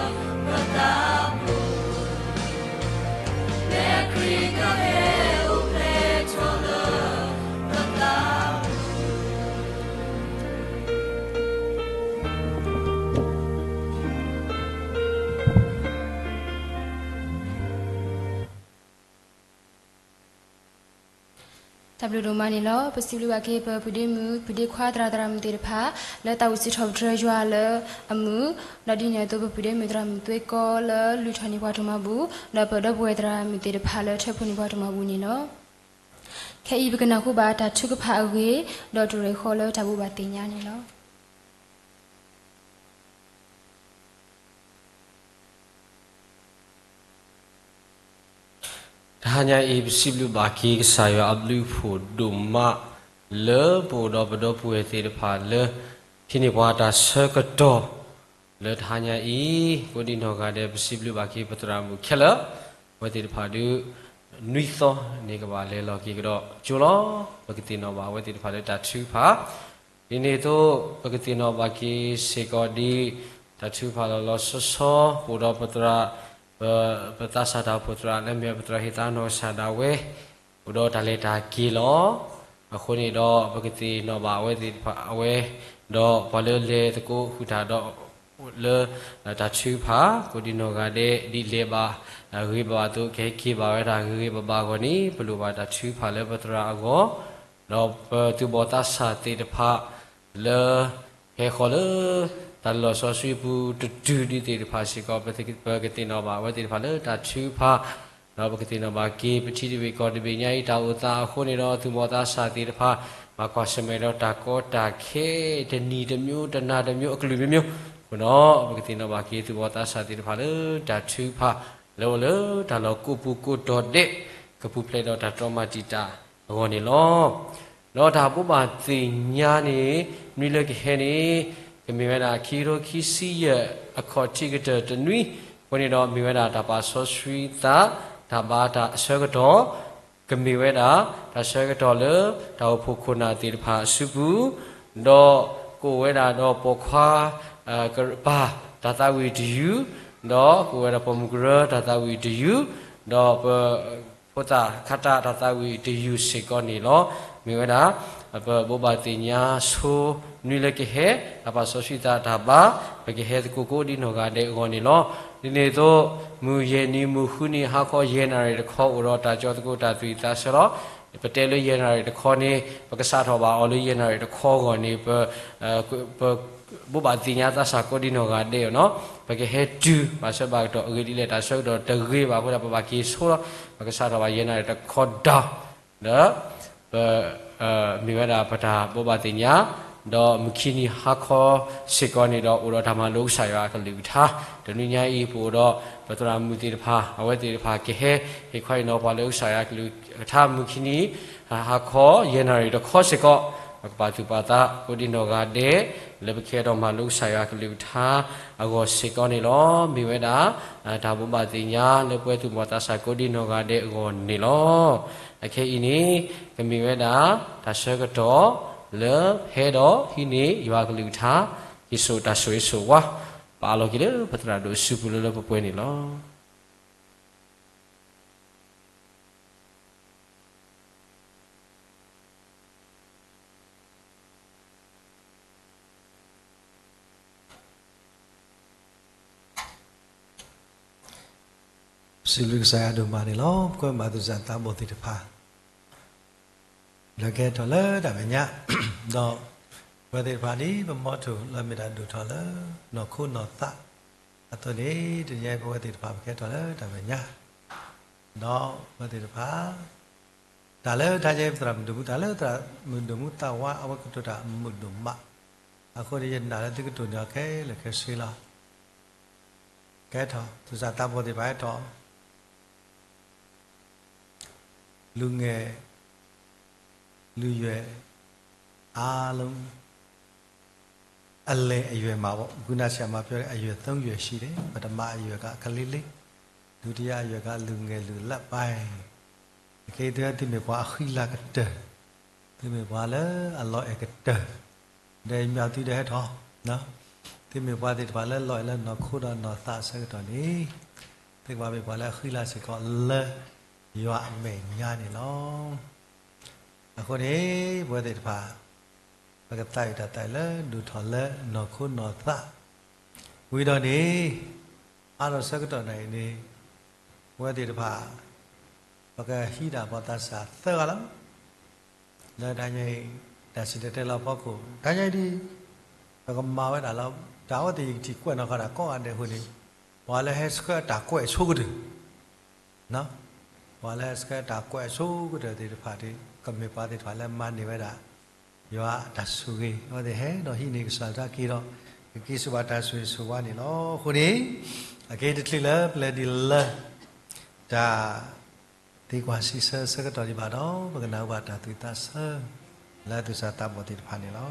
ပသးပူၤ, ဖဲခရံာ်ကဟဲအိၣ်ဖျဲၣ်ထီၣ်လၢပသးပူၤ တၢ်ဘျုးဒိၣ်မးန့ၣ်လီၤ. ပစံးဘျုးဘၣ်က့ၤပပုၢ်ဒ့မုၣ် ပုၢ်ဒ့ခွါ သရၣ်သရၣ်မုၣ်သ့ၣ်တဖၣ် လၢတၢ်အိၣ်စံးထီၣ်ပတြၢၤယွၤလၢအမုာ်, ဒီးဒ်န့ၣ်အသိး ပပုၢ်ဒ့မုၣ်သရၣ်မုၣ်သွ့ကီလၢလုၢ်ထီၣ်န့ၢ်ပှၤတမၤဘူၣ်, ဒီးပဒီပုၢ်ဝဲၢ်သရၣ်မုၣ်သ့ၣ်တဖၣ်လၢထၢဖှိၣ်န့ၢ်ပှၤတမၤဘူၣ်န့ၣ်လီၤ. ခဲအံၤပကနၢ်ဟူဘၣ်တၢ်ထုကဖၣ်အဂ့ၢ်, ဒီးတရဲၣ်ဃီလၢတၢ်ဘိးဘၣ်သ့ၣ်ညါန့ၣ်လီၤ. တဟါညါအံၤ ပစံးဘျုးဘၣ်က့ၤကစၢ်ယွၤအဘျုးအဖှိၣ်ဒိၣ်မး လၢပအိၣ်ဒီးပဒီပုၢ်ဝဲၢ်သ့ၣ်တဖၣ်လၢ ဟံးန့ၢ်ပှၤတၢ်ဆၢကတီၢ် လၢတဟါညါအံၤ ကိးဒံနီၢ်ဂၤဒဲး ပစံးဘျုးဘၣ်က့ၤပသရၣ်မုၣ်ခဲလၢာ်, အဝဲသ့ၣ်တဖၣ်ဒုး နွံသီန့ၣ်ကဘၣ်လဲၤလီၤက့ၤကဒီးကၠိလီၤ. ပကသ့ၣ်နီၣ်ဘၣ်အဝဲသ့ၣ်တဖၣ်လၢတၢ်ထုကဖၣ် ဒ်န့ၣ်အသိး ပကသ့ၣ်နီၣ်ဘၣ်က့ၤစ့ၢ်ကီးဒ် တၢ်ထုကဖၣ်လီၤလီၤဆီဆီ ပအိၣ်ဒီးပသရၣ်, ပ, ပသးစၢ်တၢ်အိၣ်ဖှိၣ်သရၣ် လၢမ့ၢ်ပသရၣ်ဟ့ၣ်သးနီၢ်ကစၢ်ဒၣ်ဝဲ အိၣ်ဒီးတၢ်လဲၤတၢ်က့ၤလီၤ. အဃိန့ၣ်ဒီး ပကသ့ၣ်နီၣ်ဘၣ်အဝဲသ့ၣ်တဖၣ်အဝဲ, ဒီးပှၤလၢလဲၤသကိးဃုာ်တၢ်ဒီး လၢ တၢ်ထုကဖၣ် ကိးဒံနီၢ်ဂၤဒဲး ဒ်လဲၤဘၣ်ဂ့ၤဘၣ်ဘၣ်အသိး ကဟဲက့ၤဘၣ်ဝဲဒၣ်ဂ့ၤဂ့ၤဘၣ်ဘၣ်အဂီၢ်န့ၣ် ပလိၣ်ဘၣ်တၢ်ထုကဖၣ်လၢပသရၣ်အဂီၢ်, ဒီးပသူၣ်ဘီၣ်သးစၢ်သ့ၣ်တဖၣ် လၢ ဟဲဃီၤလၢ တၢ်လီၢ်စီဆှံပူၤတတုၤဒံးသ့ၣ်တဖၣ်စ့ၢ်ကီး ပကသ့ၣ်နီၣ်ဘၣ်အဝဲသ့ၣ်တဖၣ်လၢတၢ်ထုကဖၣ်, ဒီးပကသ့ၣ်နီၣ်ဘၣ်က့ၤ ပထံၣ်တဘ့ၣ်ကီၢ်တဘ့ၣ်ညါအံၤ တၢ်အိၣ်သးအဃိန့ၣ်ဒီး သူၣ်ဘီၣ်သးစၢ်သ့ၣ်တဖၣ် ဘၣ်ကွၢ်ဆၢၣ်မဲာ်ဒီးတၢ်ကီတၢ်ခဲ တနံၤတမျိုး တနၤတမျိုး အကလုာ်မျိုးမျိုးအဃိဒီး ပကသ့ၣ်နီၣ်ဘၣ်က့ၤ သူၣ်ဘီၣ်သးစၢ်သ့ၣ်တဖၣ်လၢတၢ်ထုကဖၣ် လၢအိၣ်လၢတၢ်လီၢ်ကိးပူၤကိးတီၤဒဲး ကပူၤဖျဲးဒီးတၢ်တြီမၤတံာ်တာ်အဂီၢ်န့ၣ်လီၤ. ဒီးတၢ်ဘိးဘၣ်သ့ၣ်ညါန့ၣ် နွံလၢကဟဲန့ၣ် ကမ့ၢ်ဝဲဒၣ်ခံကထိခံဆံယဲၢ် အခီၣ်ထံးကတၢၢ်တနွံ, အဃိန့ၣ်ဒီးမ့ၢ်ဝဲဒၣ်တၢ်ပာ်စီဆှံသး တၢ်ဘါတၢ်အဆၢကတီၢ် ကမ့ၢ်ဝဲဒၣ် တၢ်ဆၢကတီၢ်လၢတၢ်အိၣ်ဖှိၣ်ခိၣ်နၢ်သ့ၣ်တဖၣ်အစုပူၤ, ဒီးကအိၣ်ဝဲဒၣ်ဒီးပိာ်ခွါ ကရၢ တၢ်သးဝံၣ်တယုၢ်, ဒီးကအိၣ်ဝဲဒၣ်ပိာ်မုၣ်ကရၢတၢ်သးဝံၣ်တယုၢ်, ဒီးပ ဖိသၣ်ခါတၢ်တၢ်သးဝံၣ်တယုၢ်စ့ၢ်ကီးန့ၣ်လီၤ. မ့ၢ်ဝဲဒၣ် ပဘိးဘၣ်သ့ၣ်ညါဆိ နွံလၢကဟဲ တၢ်ပာ်စီဆှံသးတၢ်ဘါ ပကဟဲသကိးကိးဒံနီၢ်ဂၤဒဲးအဂီၢ်န့ၣ်လီၤ. ဒ်န့ၣ်အသိး မုၢ်ယဲၢ်နံၤမုၢ်ဃုနံၤ ဟါခီယဲၢ်နၣ်ရံၣ်တခီ အိၣ်ဒီးတၢ်ကၠီသကိးတၢ်သူၣ်ဝံၣ်သးဆၢလီၤ. ပတဲလၢယဲၢ်နၣ်ရံၣ်တခီန့ၣ် ပကစးထီၣ်ဘၣ်အီၤလၢယဲၢ်နၣ်ရံၣ်တခီအဂီၢ်န့ၣ် ပ ပဘိးဘၣ်သ့ၣ်ညါသးစၢ်ကိးဒံနီၢ်ဂၤဒဲးအီၤနီၤ, ပကဟဲတုၤဘၣ်ဆၢဘၣ်ကတီၢ်အဂ့ၢ်ဒ်လဲၣ် တၢ်ဆၢကတီၢ်တဂ့ၤဘၣ်အဃိဒီး ပဘၣ်က့ၤဆိလီၤ. ပကစးထီၣ်ဘၣ်ယဲၢ်နၣ်ရံၣ်တခီဒီး ဒီး ပ မ့ၢ်ဝဲဒၣ်ပတၢ်ဘိးဘၣ်သ့ၣ်ညါ, ဒီးမုၢ်ခံနံၤဟါခီစ့ၢ်ကီးန့ၣ်ဒီး အိၣ်ဒီးတၢ်မၤလိကစၢ်ယွၤအကလုၢ်ကထါ, တနွံညါအံၤ ပအိၣ်ဒီး ပသရၣ်မုၣ်သ့ၣ်တဖၣ် အဝဲသ့ၣ်တဖၣ်ကဟဲ ဟ့ၣ်ခီဟ့ၣ်နီၤပှၤလၢကစၢ်ယွၤအကလုၢ်ကထါ မုၢ်ခံနံၤ ဟါခီ ယဲၢ်နၣ်ရံၣ်တခီစ့ၢ်ကီး, ပကပာ်သူၣ်ပာ်သး ကိးဒံနီၢ်ဂၤဒဲး လၢပကဟဲဒီးမၤလိကစၢ်ယွၤအကလုၢ်ကထါအဂီၢ်စ့ၢ်ကီးန့ၣ်လီၤ. မ့ၢ်ဝဲဒၣ် တၢ်ဘိးဘၣ်သ့ၣ်ညါလၢပဝဲသူၣ်ဘီၣ်သးစၢ်ကိးဒံနီၢ်ဂၤဒဲးအဂီၢ်န့ၣ်လီၤ. အခဲအံၤန့ၣ် ကမ့ၢ်ဝဲဒၣ် တၢ်ဆၢကတီၢ် လၢဟဲဒီးဟံးန့ၢ်ယွၤကလုၢ်ကထါ, ယ့ၣ်ၡူးတၢ်ဆိၣ်ဂ့ၤဆိၣ်ဝါ, ပအးလီၤက့ၤလၢပသရၣ်ဒိၣ်စုပူၤလၢလၢပှဲၤပှဲၤန့ၣ်လီၤ. စံးဘျုးကစၢ်ယွၤဒိၣ်မးန့ၣ်လီၤ. ပကွဲမးသူၣ်စၢ်သးဘီၣ်သ့ၣ်တဖၣ် လၢကဟဲထီၣ်လၢတၢ်မဲာ်ညါ, ဒီးပဝဲသ့ၣ်တဖၣ်န့ၣ် ပမီထိၣ်လၢမ့ၢ်တၢ်ဒိၣ်ထီၣ်လၢနီၢ်ခိနီၢ်သးအသိးန့ၣ်, တနံၤအံၤပဝဲသ့ၣ်တဖၣ်ပကဟဲထီၣ်လၢတၢ်မဲာ်ညါ, ဒီးပဝဲသ့ၣ်တဖၣ် တၢ်လၢတဟါညါအံၤ ပသရၣ်မုၣ်ဒိၣ်မူ တၢ်လၢသရၣ်မုၣ်ဒိၣ်မူသးဝါ အဝဲကတိၤတၢ်မုာ်ဒိၣ်မး, အဃိန့ၣ် ယနာ်လၢသုကတိၤန့ၢ်အီၤခဲလၢာ်ခဲဆ့လီၤ. ကဟဲထီၣ် သူၣ်စၢ်သးဘီၣ်သ့ၣ်တဖၣ်ဟဲထီၣ် လူငယ် လူရွယ် အားလုံး အလယ်အရွယ်မှာပေါ့, ခုနဆရာမပြောတဲ့ အရွယ်သုံးရွယ်ရှိတယ်, ပထမအရွယ်က ကလေးလေး, ဒုတိယအရွယ်က လူငယ် လူလတ်ပိုင်း, အခဲအံၤ သုမ့ၢ်ပှၤအဃံလၤကတၢၢ်, သုမ့ၢ်ပှၤလၢအလီၤအဲၣ်ကတၢၢ်, ဒီးမ့ၢ်သုဒီးဟဲထီၣ်, သုမ့ၢ်ပှၤသ့ၣ်တဖၣ်လၢလီၤအဲၣ်လၢနီၢ်ခိဒီးနီၢ်သးအဆၢကတီၢ်န့ၣ်, သုကဘၣ်မ့ၢ်ပှၤလၢအဃံလၤစ့ၢ်ကီးလၢယွၤအမဲာ်ညါန့ၣ်လီၤ. အဃိန့ၣ် ပဝဲသ့ၣ်တဖၣ် ပကသးအုးတၢ်သးအုးလၢဒိၣ်ထီၣ်လၢနီၢ်ခိနီၢ်သး, ဝံၤဒီးန့ၣ် အါထီၣ်ဆၢကတီၢ်နၤအံၤန့ၣ် ပဝဲသ့ၣ်တဖၣ် ပကဟံးဒၣ်ပှၤသးစၢ်သၢဂၤလီၤ. လၢတဟါညါအံၤ တၢ်စံၣ်တဲၤတဲလီၤအဖီခိၣ် တဟါညါအံၤဒ် ပကမၤဝဲဒၣ်လၢ တၢ်အဝဲသ့ၣ်ယကထံၣ်ကွဲးနီၣ်ဃီဒၣ်ကိးဂၤဒဲးအဃိန့ၣ်, ပှၤလၢဟဲဆှၢတၢ်ကွဲးအဆိကတၢၢ် ပှၤလၢဟဲဆှၢတၢ်ကွဲးအဆိကတၢၢ်သ့ၣ်တဖၣ် ကမ့ၢ်ပှၤသ့ၣ်တဖၣ်လၢမၤန့ၢ်ဝဲဒၣ် ယွၤအတၢ်ဆိၣ်ဂ့ၤ, အဝဲသ့ၣ်ဟဲဒီးဟံးန့ၢ်ကစၢ်တၢ်က့ၤဒီး ကက့ၤဆူဘၣ်တၢ်ဆိၣ်ဂ့ၤဆိၣ်ဝါန့ၣ်လီၤ. အဃိန့ၣ် အကဟ့ၣ်တချုးလၢပျဲၢ်ဒံးလၢ တၢ်သံကွၢ်စံးဆၢဆၢကတီၢ်ဒံးဘၣ်ဒီး ပကနၢ်ဟူဘၣ်တၢ်သူၣ်သးဆၢ လၢသူၣ်စၢ်သးဘီၣ်သ့ၣ်တဖၣ်န့ၣ်လီၤ.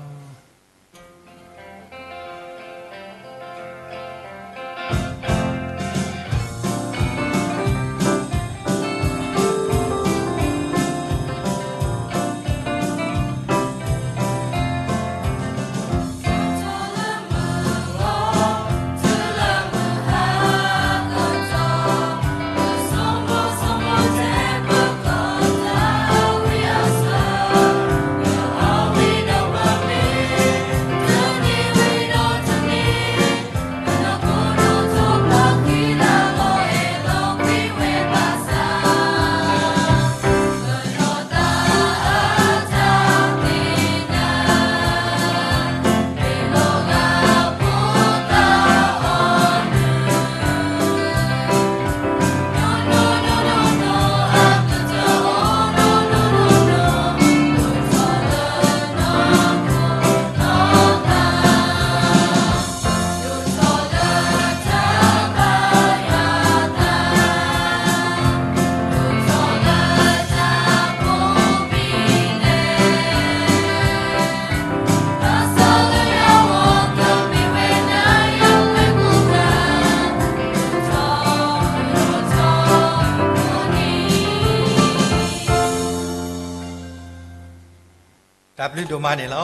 တၢ်ဘျုးဒိၣ်မးန့ၣ်လီၤ.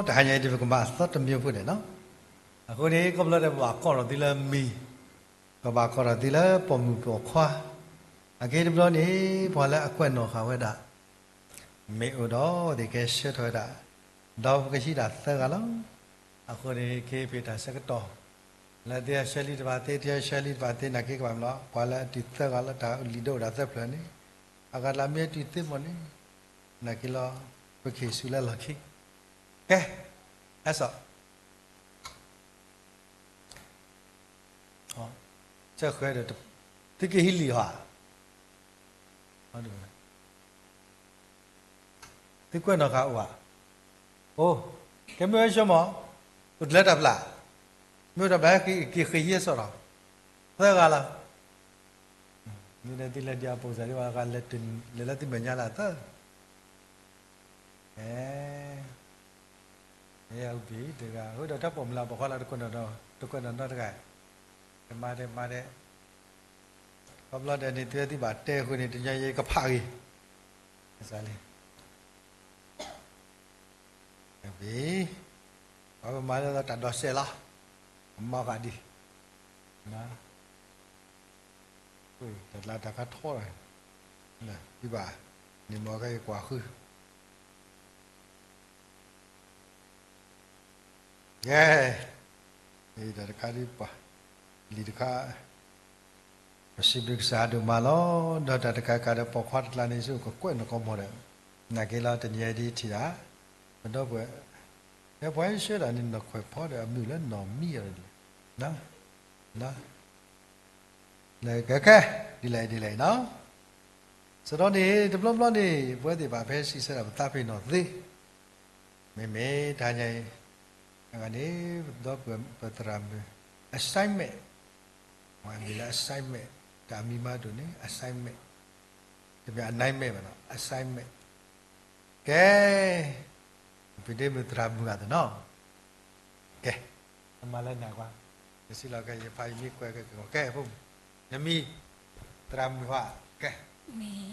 တဟါညါအံၤဒ်ပကမၤအသီတမံၤဖိန့ၣ်လီၤ. အဃိန့ၣ် ခီဖျိလၢပဘၣ်ကိးထီၣ်သုလၢမံၤ, ပဘၣ်ကိးထီၣ်သုလၢပိာ်မုၣ်ပိာ်ခွါ, အဂ့ၢ်တဘျီန့ၣ် ပှၤလၢအကွဲးနီၣ်ဃာ်ဝဲဒၣ် မ့ၢ်အိၣ်ဒီး သ့ၣ်ကဟဲဆှၢထီၣ်ဝဲဒၣ်, ဒီးပကဟံးဒၣ်သၢဂၤလီၤ. အဃိန့ၣ် ကဟ့ၣ်ပှၤတၢ်ဆၢကတီၢ်, လၢသုဟဲဆှၢလံတဖၣ်သ့, သုဟဲဆှၢလံတဖၣ်သ့ နာ်က့ကဘၣ်မနုၤလီၤ, ပှၤလၢအတုၤသၢဂၤလၢတၢ်လံၤဒိၣ်ဒၣ်သၢဖျၢၣ်န့ၣ်, အဂၤတလၢမ့ၢ်တုၤသ့မ့ၢ်န့ၣ်, နာ်က့လီၤ, ပကဟ့ၣ်ဆူၣ်လၢလီၢ်ခံ, ကဲ, ဟဲစိာ် စၢဃဲဒီး သုကဟံးလံာ်ဧါ, သုကွဲးနီၣ်ဃာ်အိၣ်ဧါ, အိၣ်, ကဲမ့ၢ်ဝဲဆိကမိၣ်, အိၣ်တလၢတၢ်ဖျါ, မ့ၢ်အိၣ်တၢ်ဖျါ က့ၤဃ့ဟံးစိာ်ဒီး, သၢဂၤလီၤ. မ့ၢ်ဒ်သုလဲၤဒံးအပိာ်စၢ်ဒ် ပှၤဂၤလဲၤတုၤလဲၤလၢသုမဲာ်ညါလၢအသၢ အဲ, မ့ၢ်အူဘံၣ်တဂၤ, အဃိဒီးတၢ်ပိာ်မုၣ်လၢပိာ်ခွါလၢတကွဲးနီၣ်, တကွဲးနီၣ်နီတဂၤ, တမၤဒဲးမၤဒဲး, ခီဖျိဒဲးန့ၣ် သုဝဲသ့ၣ်ဘၣ်တဲအဃိန့ၣ် တညီယဲကဖးဂ့ၤ, ကစၢ်လံ, အံၤ, ပှၤပမၤလၢတၢ်ဒိးစဲးလီၤ, အမၤဃာ်ဒံး, တၢ်ကျါတၢ်ခါထီၣ်, ဘၣ်, န့ၣ်မ့ၢ်ကကွၢ်ဃု ယဲ, တၢ်တခါဒ်ပှၤ, လံာ်တခါ, ပစံးဘျုးကစၢ်ဒိၣ်မးလီၤ. ဒီးတၢ်တခါခါဒီးပိာ်ခွါတကျါန့ၣ် ယဆိကကွဲးနီၢ်ကီၢ်မီၢ်ဒီး, နာ်က့လီၤတနံၤအံၤဒ်ထံၣ်ဒၣ်, ပဒီပုၢ်ဝဲၢ်, ဖဲပှၤဆှၢတၢ်န့ၣ် နီၢ်ခွဲးဖီဒီးအမုာ်လၢနီၢ်မံအီၤဒ်လဲၣ်, ကဲ, ဒ်လဲၣ်ဒ်လဲၣ်နီၤ, စရီန့ၣ် တဘျီဘျီန့ၣ် ပဝဲသ့ၣ်တဖၣ်ဖဲစံးဆၢတၢ်ပသးပ့ၤနီၣ်သ့, မ့မ့ၢ်တဟါညါအံၤ, အဂၤန့ၣ်, ဒီပုၢ်ဝဲၢ်ပသရၣ်မုၣ်, assignment, မ့ၢ်လၢ assignment, တၢ်မံၤမးဒိၣ်န့ၣ် assignment, တမ့ၢ် အနံၤမဲာ်ဘၣ်နီၤ assignment, ကဲ, ပဒ့မုၣ်သရၣ်မုၣ်ဂၤသနီၤ, ကဲ, နမၤလၢနၤကွၢ်, နစံးလီၤကဲ ယဖးယမံကွဲးကဲ, ကဲ, ဖိမုၣ်, နမံၤ, သရၣ်မုၣ်ဟါ, ကဲ,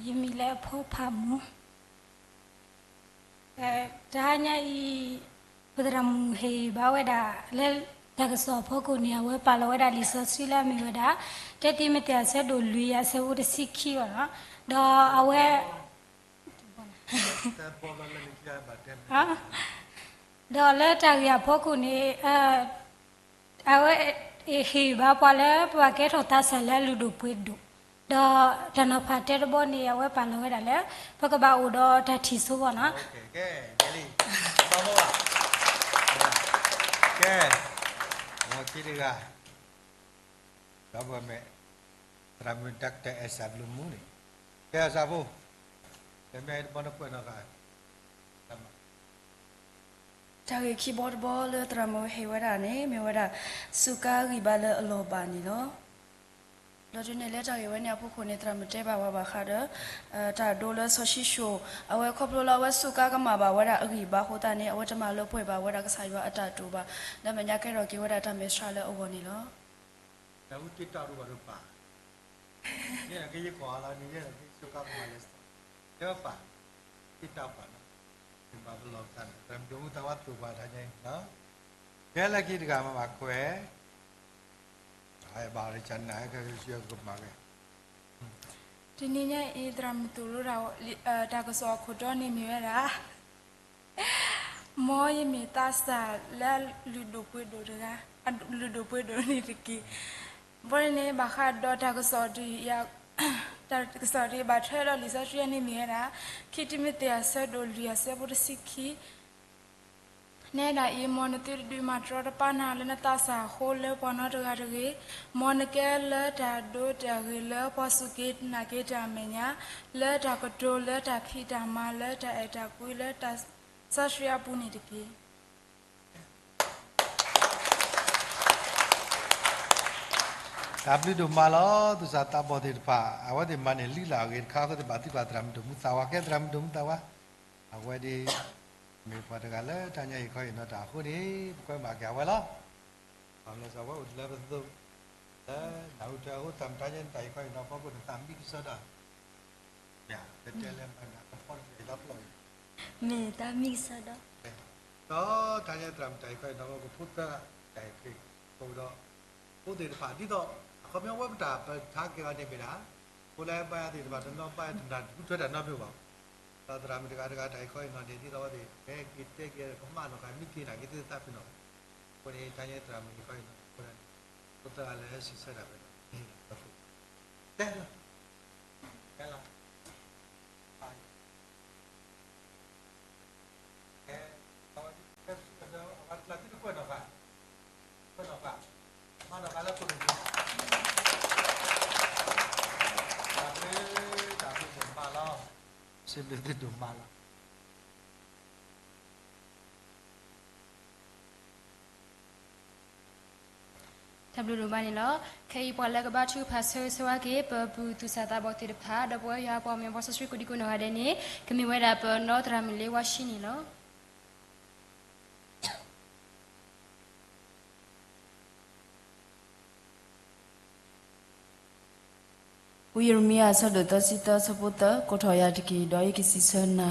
ယမံၤလၢအဖိဖးမူ တဟါညါအံၤ, ပသရၣ်မုၣ်ဟ့ၣ်ဘါဝဲဒၣ်လၢ တၢ်ကစီၣ်အဖီခိၣ်န့ၣ် အဝဲပာ်လီၤဝဲဒၣ်လံာ်စီဆှံလၢအမ့ၢ်ဝဲဒၣ်, တၢတံၤမသ့းအဆၢဒိၣ်လွံၢ်အဆၢဖိတဆံခံဘၣ်နီၤ, ဒီးအဝဲ ဒီးလၢတၢ်ဂ့ၢ်အဖီခိၣ်န့ၣ်, အဝဲဟ့ၣ်ဘါပှၤလၢပဘၣ်ကဲထီၣ်သးစၢ်လၢအလုၢ်ဒိၣ်ပှ့ၤဒိၣ်, ဒီးတၢ်နီၤဖးတဲတဘီန့ၣ် အဝဲပာ်လီၤဝဲဒၣ်လၢ ပကဘၣ်အိၣ်ဒီးတၢ်ထံၣ်ဆိဘၣ်နီၤ, ကဲ, ကဲ, တဂၤ, ဒီပုၢ်ဝဲၢ်မ့ၢ်, သရၣ်မုၣ် Doctor အဲၣ်စၢ်ဘျုးမူန့ၣ်, ကဲအစၢဖိ, တမ့ၢ်တဘီနကွဲးနီၢ်ဂၤ တၢ်ဂ့ၢ်ခံဘီတဘီလၢသရၣ်မုၣ်ဟ့ၣ်ဝဲဒၣ်န့ၣ် မ့ၢ်ဝဲဒၣ် စူးကါဂံၢ်ဘါလၢအလီၢ်ဘၣ်န့ၣ်လီၤ. ဒီးတုၤန့ၣ်လၢတၢ်ဂ့ၢ်ဝဲန့ၣ်အဖီခိၣ်န့ၣ် သရၣ်မုၣ်တဲဘၣ်ဝဲဘၣ်ဃးဒီး တၢ်ဒိလၢစီၤၡံၣ်ၡိၣ် အဝဲခီဖျိလၢအဝဲစူးကါကမၣ်ဘၣ်ဝဲဒၣ်အဂံၢ်ဘါအဃိသတးန့ၣ် အဝဲတမၤလၢပှဲၤဘၣ်ဝဲဒၣ်ကစၢ်ယွၤအတၢ်တိာ်ဘၣ်, လၢမဲာ်ညါကဲထီၣ်က့ၤဝဲဒၣ်တၢ်မဲာ်ဆှးလၢအဂီၢ်န့ၣ်လီၤ. တၢ်အူတ့တၢ်ဒိဘၣ်ဒိပာ်, ယဲဒၣ်က့ယကိးအလီၤန့ၣ် ယဲဒၣ်က့စူးကါကမၣ်လၢ တဲဝဲပာ်, တ့တၢ်ပာ်နီၤ, ဘၣ်ပလီၢ်သးန့ၣ် သရၣ်မုၣ်ဒိၣ်မူသးဝါသိၣ်ပှၤတဟါညါအံၤ, ကဲလၢခံတဂၤမ့ၢ်ဘၣ်ကွဲး, ဘၣ်လၢကနၣ်ဟဲကဲကဆူကမၤကဲ တနံၤညါအံၤ သရၣ်မုၣ်သိၣ်လိတၢ်ကစီၣ်အခိၣ်တီန့ၣ်မ့ၢ်ဝဲဒၣ် မ်ယမ့ၢ်သးစၢ်လၢအလုၢ်ဒိၣ်ပှ့ၤဒိၣ်တဂၤ, အလုၢ်ဒိၣ်ပှ့ၤဒိၣ်န့ၣ်တက့ၢ်. ဘၣ်န့ၣ် ဘၣ်ဃးဒီးတၢ်ကစီၣ်တ, တၢ်ကစီၣ်တဘၣ်ထွဲဒီးလံာ်စီဆှံန့ၣ်မ့ၢ်ဝဲဒၣ်, ခံတံၤမသ့းအဆၢဒိၣ်လွံၢ်အဆၢဖိတဆံခံ နဲဒၣ်အံၤ မ်နသုတဒုးမၤတရီတပါနၤလၢနသးစၢ်အဃိလၢပှၤနီတဂၤတဂ့ၤ, မ်နကဲလၢတၢ်ဒိတၢ်ဂ့ၤလၢပှၤစူၢ်က့ၤနာ်က့ၤတၢ်အမဲာ်ညါ, လၢတၢ်ကတိၤလၢတၢ်ဖံးတၢ်မၤလၢတၢ်အဲၣ်တၢ်ကွံလၢတၢ်စီဆှံအပူၤန့ၣ်တက့ၢ်. တၢ်ဘျုးဒိၣ်မးလီၤ. သူၣ်စၢ်သးဘီၣ်သ့ၣ်တဖၣ် အဝဲသ့ၣ်မၤန့ၢ်လုၢ်လၢ်အဂ့ၢ်တခါအဃိ သ့ၣ်ဘၣ်သံကွၢ်သရၣ်မုၣ်ဒိၣ်မူသးဝါ, ကဲသရၣ်မုၣ်ဒိၣ်မူသးဝါ, အဝဲဒ် မ့ၢ်ပှၤတဂၤလၢတၢ်ညါအံၤခီအံၤနီၤ တၢ်အဃိန့ၣ် ပကွဲမၤက့ၤအဝဲလီၤ. ဘၣ်မနုၤအဃိ အဝဲအိၣ်လၢပသိး လၢနၢ်ဟူတၢ်အဃိ သးမတၤညါန့ၣ် တၢ်အံၤခီအံၤနီၤ ဖီခိၣ်န့ၣ် သးမံကစီဒီ ပတဲလၢမနၤကဖီတၢ်အံၤလီၤပျီအံၤ မ့ၢ်တၢ်မံကစီဒီ ဒီးတၢ်ညါသရၣ်မုၣ်တၢ်အံၤခီအံၤနီၤ ပဖိသၢဂၤတၢ်အံၤခီအံၤ ပအိၣ်ဒီး ဖိသ့ၣ်တဖၣ် ဒ်သိး အခီပညီဝဲပတၢ်ပထါကဲအီၤန့ၣ်မ့ၢ်ဒၣ် ဖိလၢဘါယွၤသ့ၣ်တဖၣ်တနီၤဘါယွၤတနၢ်ဟူထွဲတၢ်နီတမံၤဘၣ်. ဒီးသရၣ်မုၣ်တဂၤတဂၤတၢ်အံၤခီအံၤနီၤန့ၣ် ဒ်သိးဝဲသ့ၣ် ဟဲက့ၤတဲက့ၤကမၣ်နီၢ်ကမံက့ၤနာ်က့ၤသ့ၣ်သးဖုၣ်နီၤ အဃိန့ၣ် တၢ်ညါသရၣ်မုၣ်အံၤခီအံၤနီၤ အဃိန့ၣ် ဖိသၢဂၤလၢဟဲစံးဆၢတၢ်ဖဲန့ၣ် တဲလီၤ စံးဘျုးသုဒိၣ်မးလီၤ. တၢ်ဘျုးဒိၣ်မးန့ၣ်လီၤ. ခဲအံၤပှၤလၢကဘါထုကဖၣ်ဆၢဂ့ၤဆၢဝါက့ၤ ပပုၢ်သူၣ်စၢ်သးဘီၣ်သ့ၣ်တဖၣ် ဒီးပဝဲယွၤပှၤမ့ၢ်ပှၤစီဆှံကိးဒံကိးနီၢ်ဂၤဒဲးန့ၣ် ကမ့ၢ်ဝဲဒၣ်ပနီၢ်သရၣ်မုၣ်လ့ဝါၡံန့ၣ်လီၤ. ဝံယံးရမံယၤ အဆၢဒိၣ်သၢဆံသၢ အဆၢဖိသၢ, ကိးထီၣ်ယၤတက့ၢ်, ဒီးယကစံးဆၢနၤ,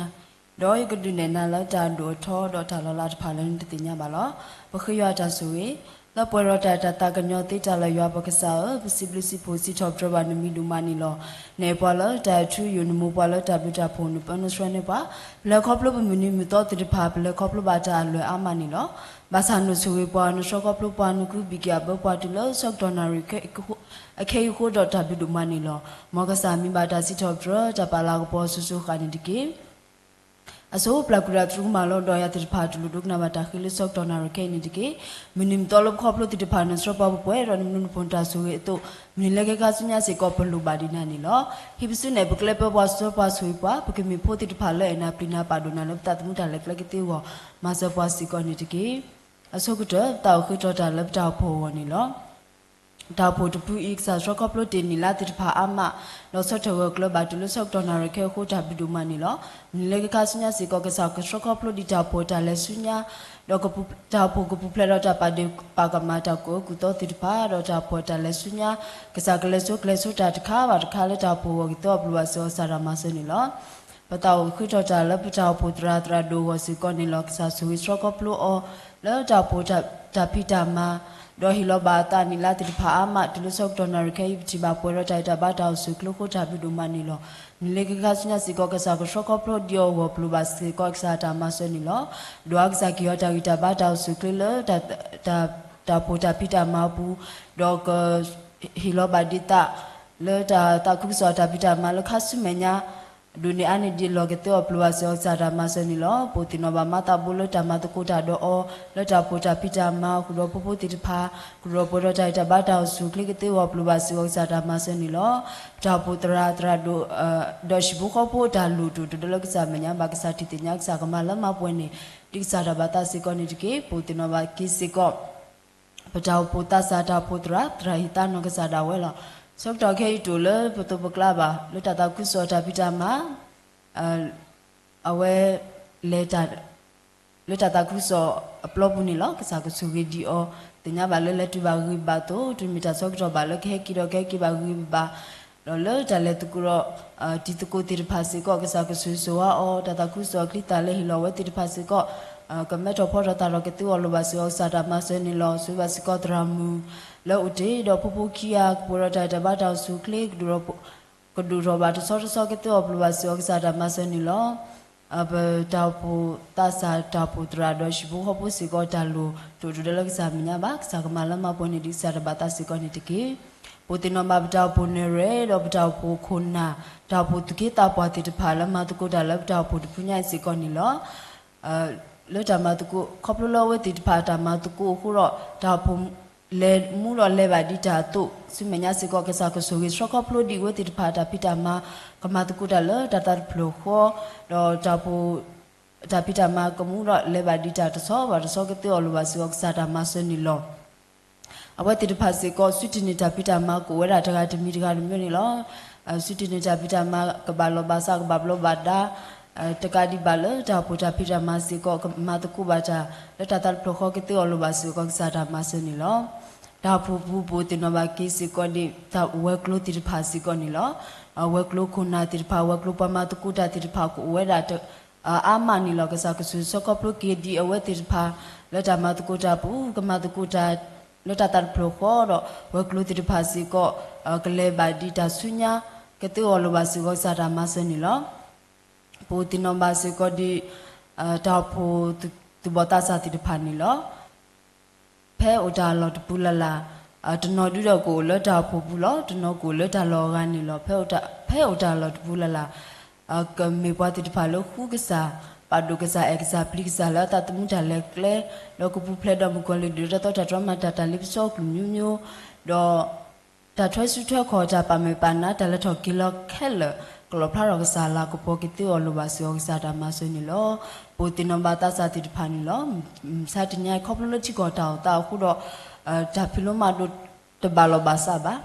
ဒီးယကဒုးနဲၣ်နၤလၢတၢ်ဒိၣ်အထီဒီးတၢ်လီၤလးတဖၣ်လၢနတသ့ၣ်ညါဘၣ်လီၤ. ပဃ့ယွၤတၢ်ဆိၣ်ဂ့ၤ, လၢပှဲၤဒီးတၢ်အဲၣ်တၢ်သးကညီၤသ့တၢ်လၢယွၤပကစၢ်ဧၢ, ပစံးဘျုးစံးဖှိၣ်စံးထီၣ်ပတြၢၤဘၣ်နမံၤဒိၣ်မးန့ၣ်လီၤ. နအဲၣ်ပှၤလၢတၢ်အဲၣ်ထူယိာ်, နမူပှၤလၢတၢ်ဘျုးတၢ်ဖှိၣ်, နပၢနဆှၢန့ၢ်ပှၤ, ပလဲၤခီဖျိပမုၢ်နံၤမုၢ်သီသ့ၣ်တဖၣ် ပလဲၤခီဖျိဘၣ်တၢ်အလွဲၢ်အါမးန့ၣ်လီၤ. ဘၣ်ဆၣ်နဆိၣ်ဂ့ၤပှၤ, နဆှၢခီဖျိပှၤ, နကဟုဘံၣ်က့ၤအဘၢပှၤတုၤလၢဆၢကတီၢ်နၣ်ရံၣ်အခဲအံၤအဃိဒီးတၢ်ဘျုးဒိၣ်မးန့ၣ်လီၤ. မ်ကစၢ်မံၤဘၣ်တၢ်စံးထီၣ်ပတြၢၤတၢ်ပာ်လၤကပီၤစိၤစိၤဃၣ်ဃၣ်န့ၣ်တက့ၢ်. အဆိပျၢ်ကွံာ်တၢ်သရူးကမၣ်လီၤ. ဒီးယၤသ့ၣ်တဖၣ်တူၢ်လိာ်ဒိကနၣ်ဘၣ်တၢ်ဃ့လၢဆၢကတီၢ်နၣ်ရံၣ်ခဲအံၤန့ၣ်တက့ၢ်. မုၢ်နံၤမုၢ်သီလၢပခီဖျိသ့ၣ်တဖၣ် နဆှၢပှၤပှဲၤဒီးနမူနဖိတၢ်ဆိၣ်ဂ့ၤအသိး, မုၢ်နံၤလၢကခါဆူညါစ့ၢ်ကီးပလိၣ်ဘၣ်ဒံးနၤန့ၣ်လီၤ. ဟံးပစုနဲၣ်ပကျဲပၢပှၤ, ဆှၢပှၤဆိၣ်ဂ့ၤပှၤ, ပကမ့ၢ်ဖိသ့ၣ်တဖၣ်လၢအဲၣ်နၤပျံၤနၤပာ်ဒိၣ်နၤလၢပသးသမူတၢ်လဲၤကျဲကသ့အဂီၢ်, မၤစၢၤပှၤစ့ၢ်ကီးန့ၣ်တက့ၢ်. အဆိကတၢၢ် ပသးအိၣ်ဃ့ထီၣ်တၢ်လၢပတၢ်အိၣ်ဖှိၣ်အဂီၢ်န့ၣ်လီၤ. တၢ်အိၣ်ဖှိၣ်တဖုအံၤ ကစၢ်ဆှၢခီဖျိတ့ၢ်နံၣ်လါသ့ၣ်တဖၣ်အါမး, ဒီးဆၢထၢၣ်ဂၢၢ်ကျၢၤဘၣ်တုၤလၢဆၢကတီၢ်နၣ်ရံၣ်ခဲအံၤအဃိတၢ်ဘျုးဒိၣ်မးန့ၣ်လီၤ. မုၢ်နံၤလၢကခါဆူညါစ့ၢ်ကီး ကစၢ်ကဆှၢခီဖျိဒံးတၢ်အိၣ်ဖှိၣ်တၢ်လဲၤဆူညါ, ဒီးတၢ်အိၣ်ဖှိၣ်ကပူၤဖျဲးဒီးတၢ်ပာ်ဒ့ၣ်ပာ်ကမၣ်တၢ်ကူၣ်အၢကူၣ်သီသ့ၣ်တဖၣ်, ဒီးတၢ်အိၣ်ဖှိၣ်တၢ်လဲၤဆူညါ, ကစၢ်ကလဲၤဆိကျဲၤဆိတၢ်တခါဘၣ်တခါလၢတၢ်အိၣ်ဖှိၣ်အဂီၢ်ကသ့အီၤပျိာ်ဘၣ်စ့ၢ်ကီး ကစၢ်တၢ်မၤစၢၤန့ၣ်လီၤ. ပသးအိၣ်ဃ့ထီၣ်တၢ်လၢပတၢ်အိၣ်ဖှိၣ်သရၣ်သရၣ်ဒိၣ်အဂီၢ်စ့ၢ်ကီးန့ၣ်လီၤ. ကစၢ်ဆိၣ်ဂ့ၤဆှၢခီဖျိအီၤ လၢတၢ်အိၣ်ဖှိၣ်တၢ်ဖံးတၢ်မၤ, ဒီးဟ့ၣ်လီၤဘၣ်အသးနံၣ်လါသ့ၣ်တဖၣ်အါမး, တုၤလၢဆၢကတီၢ်နၣ်ရံၣ်ခဲအံၤ ပထံၣ်ဘၣ်ပှဲၤဒီးတၢ်ဂံၢ်တၢ်ဘါတၢ်အိၣ်ဆူၣ်အိၣ်ချ့အဃိတၢ်ဘျုးဒိၣ်မးန့ၣ်လီၤ. မုၢ်နံၤလၢကခါဆူညါစ့ၢ်ကီး ကစၢ်ကဆှၢခီဖျိဒံးအီၤအဂီၢ်ပျိာ်ဘၣ်စ့ၢ်ကီး ကစၢ်တၢ်မၤစၢၤန့ၣ်လီၤ. ဒီးကစၢ်ကဟ့ၣ်အီၤတၢ်ဂံၢ်တၢ်ဘါတၢ်အိၣ်ဆူၣ်အိၣ်ချ့လၢ တၢ်အိၣ်ဖှိၣ်တၢ်ဖံးတၢ်မၤအပူၤ, ဒီးက ဟ့ၣ်လီၤဘၣ်ဒံးသး လၢတၢ်သးခုကစီၣ်တၢ်ဖံးတၢ်မၤလၢခါဆူမဲာ်ညါ ဒိၣ်န့ၢ်အါန့ၢ်ဒံးအလီၢ်ကသ့အီၤပျိာ်ဘၣ်စ့ၢ်ကီး ကစၢ်တၢ်မၤစၢၤန့ၣ်လီၤ. ပအိၣ်သ့ၣ်နီၣ်ဘၣ်မၤသးဘိလၢတၢ်မၤသကိးတၢ်ဒီးအီၤ လၢတၢ်အိၣ်ဖှိၣ်တၢ်ဖံးတၢ်မၤအဃိဒီး ဖိဖိသ့ၣ်တဖၣ် ကရၢပှဲၤဒီးတၢ်ဂံၢ်တၢ်ဘါတၢ်အိၣ်ဆူၣ်အိၣ်ချ့ကသ့အီၤပျိာ်ဘၣ်စ့ၢ်ကီး ကစၢ်တၢ်မၤစၢၤန့ၣ်လီၤ. ပတၢ်အိၣ်ဖှိၣ်သရၣ်သရၣ်ဒိၣ် ဒီးဟံၣ်ဖိဃီဖိတၢ်လိၣ်တအိၣ်တဒၢလၢကစၢ်မဲာ်ညါ ဘၣ်ကစၢ်ထံၣ်သ့ၣ်ညါ ကစၢ်ကမၤလၢမၤပှဲၤန့ၢ် ဒ်ကစၢ်တၢ်ဘၣ်သးစ့ၢ်ကီးန့ၣ်တက့ၢ်. ပအိၣ်သ့ၣ်နီၣ်ဘၣ်က့ၤစ့ၢ်ကီး ပတၢ်အိၣ်ဖှိၣ်သးစၢ် တၢ်အိၣ်ဖှိၣ်သရၣ် သရၣ်ဟံၣ်သးနီၢ်ကစၢ်ဒၣ်ဝဲလီၤ. ဆၢကတီၢ်ခဲအံၤတအိၣ်လၢပသိးပကျါဘၣ် လၢတၢ်သးခုကစီၣ်တၢ်ဖံးတၢ်မၤ အဝဲ လဲၤတၢ် လၢတၢ်သးခုကစီၣ်အပျီပူၤန့ၣ်လီၤ. ကစၢ်ကဆိၣ်ဂ့ၤဒံးအီၤ သ့ၣ်ညါဘၣ်လၢလဲၤတုၤဘၣ်ဂ့ၤဘၣ်အသိး တုၤမ့ၢ်တၢ်ဆၢကတီၢ်ဘၣ်လၢကဟဲက့ၤဒီးကဟဲက့ၤဘၣ်ဂ့ၤဘၣ် ဒီးလၢတၢ်လဲၤသကိးဒီး တံၤသကိးသ့ၣ်တဖၣ်စ့ၢ်ကီး ကစၢ်ကဆိၣ်ဂ့ၤဆိၣ်ဝါအီၤ တၢ်သးခုကစီၣ်အချံသၣ်လၢဟ့ၣ်လီၤဝဲသ့ၣ်တဖၣ်စ့ၢ်ကီး ကမဲထီၣ်ဖီထီၣ်သးဒီးကသ့အီၤလိာ်ဘၣ်စ့ၢ်ကီး ကစၢ်တၢ်မၤစၢၤန့ၣ်လီၤ. ဆိၣ်ဂ့ၤဘၣ်စ့ၢ်ကီးသရၣ်မုၣ် လၢအိၣ်တ့ၢ်ဒီးဖိဖိခံဂၤ ကပှဲၤဒီးတၢ်ဂံၢ်တၢ်ဘါတၢ်အိၣ်ဆူၣ်အိၣ်ချ့ ကဒိၣ်ထီၣ်ဘၣ်တဆီတဆီ ကသ့အီၤပျိာ်ဘၣ်စ့ၢ်ကီး ကစၢ်တၢ်မၤစၢၤန့ၣ်လီၤ. ပတၢ်အိၣ်ဖှိၣ်သးစၢ် တၢ်အိၣ်ဖှိၣ်သရၣ်ဒီးဟံၣ်ဖိဃီဖိစ့ၢ်ကီး တၢ်လိၣ်တအိၣ်တဒၢလၢကစၢ်မဲာ်ညါဘၣ် ကစၢ်ကမၤလၢမၤပှဲၤန့ၢ်ဒံး ကစၢ်တၢ်ဘၣ်သးစ့ၢ်ကီးန့ၣ်တက့ၢ်. ပအိၣ်သ့ၣ်နီၣ်ဘၣ်ပတၢ်အိၣ်ဖှိၣ်နဲၣ်ရွဲၣ်ဒီးပတၢ်အိၣ်ဖှိၣ်ခိၣ်နၢ် တၢ်အိၣ်ဖှိၣ်သူၣ်က့သးပှၢ်သ့ၣ်တဖၣ်လၢမၤသကိးတၢ်လၢပတၢ်အိၣ်ဖှိၣ်တဖုညါအံၤစ့ၢ်ကီးန့ၣ်လီၤ. လၢတၢ်မၤသကိး ခီဖျိလၢအဝဲသ့ၣ်တဖၣ်တၢ်မၤသကိးအဃိဒီး တၢ်အိၣ်ဖှိၣ်လဲၤမူဒီးလဲၤဘၣ်ဒံးတၢ်အသိး ဆူမဲာ်ညါစ့ၢ်ကီး ကစၢ်ကဆိၣ်ဂ့ၤဆှၢခီဖျိဒံးအဝဲသ့ၣ်တဖၣ်တၢ်ဖံးတၢ်မၤ ကမၤသကိးတၢ်လၢတၢ်သးတဖျၢၣ်ဃီ ဒီးတၢ်အိၣ်ဖှိၣ် တၢ်ဖံးတၢ်မၤကမူဒီးလဲၤဘၣ်ဒံးတၢ်တဆီဘၣ်တဆီ ကသ့အီၤလိာ်ဘၣ်စ့ၢ်ကီး ကစၢ်တၢ်မၤစၢၤန့ၣ်လီၤ. အဝဲသ့ၣ်တဖၣ်စ့ၢ်ကီး စုတ့ၢ်န့ၢ်တၢ်ဖံးတၢ်မၤကအိၣ်ဝဲဒၣ်တဂၤတမံၤတဂၤတမံၤန့ၣ်လီၤ. စုတ့ၢ်န့ၢ်တၢ်ဖံးတၢ်မၤ ကဘၣ်လီၢ်ဘၣ်စး ကဘၣ်ဘျီးဘၣ်ဒါ တကးဒံးဘၣ်လၢတၢ်အိၣ်ဖှိၣ်တၢ်ဖံးတၢ်မၤစ့ၢ်ကီး ကမၤသကိးဘၣ်တၢ် လၢတၢ်သးတဖျၢၣ်ဃီ ကသ့အီၤလိာ်ဘၣ်စ့ၢ်ကီး ကစၢ်တၢ်မၤစၢၤန့ၣ်လီၤ. တၢ်အိၣ်ဖှိၣ်ပူၤ ပအိၣ်သ့ၣ်နီၣ်ဘၣ်က့ၤစ့ၢ်ကီးန့ၣ် တၢ်ဝဲၤကျိၤသ့ၣ်တဖၣ်စ့ၢ်ကီးန့ၣ်လီၤ. ဝဲၤကျိၤခိၣ်နၢ်သ့ၣ်တဖၣ် ဝဲၤကျိၤပှၤမၤသကိးတၢ်သ့ၣ်တဖၣ် ကအိၣ်ဝဲဒၣ် အါမးန့ၣ်လီၤ. ကစၢ်ကဆိၣ်ဂ့ၤဆှၢခီဖျိက့ၤဒံးအဝဲသ့ၣ်တဖၣ် လၢတၢ်မၤသကိးတၢ်ပူၤ ကမၤသကိးတၢ် လၢတၢ်သးတဖျၢၣ်ဃီဒီး ဝဲၤကျိၤသ့ၣ်တဖၣ်စ့ၢ်ကီး ကလဲၤဘၣ်ဒံးတၢ်ဆူညါ ကသ့အီၤလိာ်ဘၣ်စ့ၢ်ကီး ကစၢ်တၢ်မၤစၢၤန့ၣ်လီၤ. ပအိၣ်သ့ၣ်နီၣ်ဘၣ်စ့ၢ်ကီးဒံး တၢ်အိၣ်ဖှိၣ်သူၣ်ဘီၣ်သးစၢ်သ့ၣ်တဖၣ်န့ၣ်လီၤ. ဖဲအိၣ်တၢ်လီၢ်တပူၤလၢ်လၢ် တနီၤဒုဒီးကအိၣ်လၢတၢ်အိၣ်ဖှိၣ်ပူၤလီၤ. တနီၤကအိၣ်လၢတၢ်လီၢ်အဂၤန့ၣ်လီၤ. ဖဲအိၣ်တၢ်လီၢ်တပူၤလၢ်လၢ် ကမ့ၢ်ပှၤသ့ၣ်တဖၣ်လၢဃုကစၢ်, ပာ်ဒိၣ်ကစၢ်, အဲၣ်ကစၢ်, ပျံၤကစၢ်လၢအသးသမူတၢ်လဲၤကျဲ, ဒီးကပူၤဖျဲးဒီးမုၣ်ကီၤလံၢ်ဒုး လၢတၢ်တီတၢ်တြီမၤတၢ် တၢ်လ့ပစီအကလုာ်မျိုးမျိုး, ဒီး တၢ်ထွဲဆူထွဲခီၣ်, တၢ်ပာ်မဲာ်ပာ်နါ, တၢ်လဲၤထီၣ်က့ၤလီၤခဲလၢာ် ကလီၣ်ဖျါထီၣ်ကစၢ်လၤကပီၤ ကသ့အီၤလိာ်ဘၣ်စ့ၢ်ကီး ကစၢ်တၢ်မၤစၢၤန့ၣ်လီၤ. ပအိၣ်သ့ၣ်နီၣ်ဘၣ်သးစၢ်သ့ၣ်တဖၣ်န့ၣ်လီၤ. မုၢ်ဆါတနံၤအံၤ ခီဖျိလၢထံကီၢ်တၢ်အိၣ်သးအဃိဒီး တၢ်ဖံးလိမၤဒိးတဘၣ်လီၢ်ဘၣ်စးဘၣ်.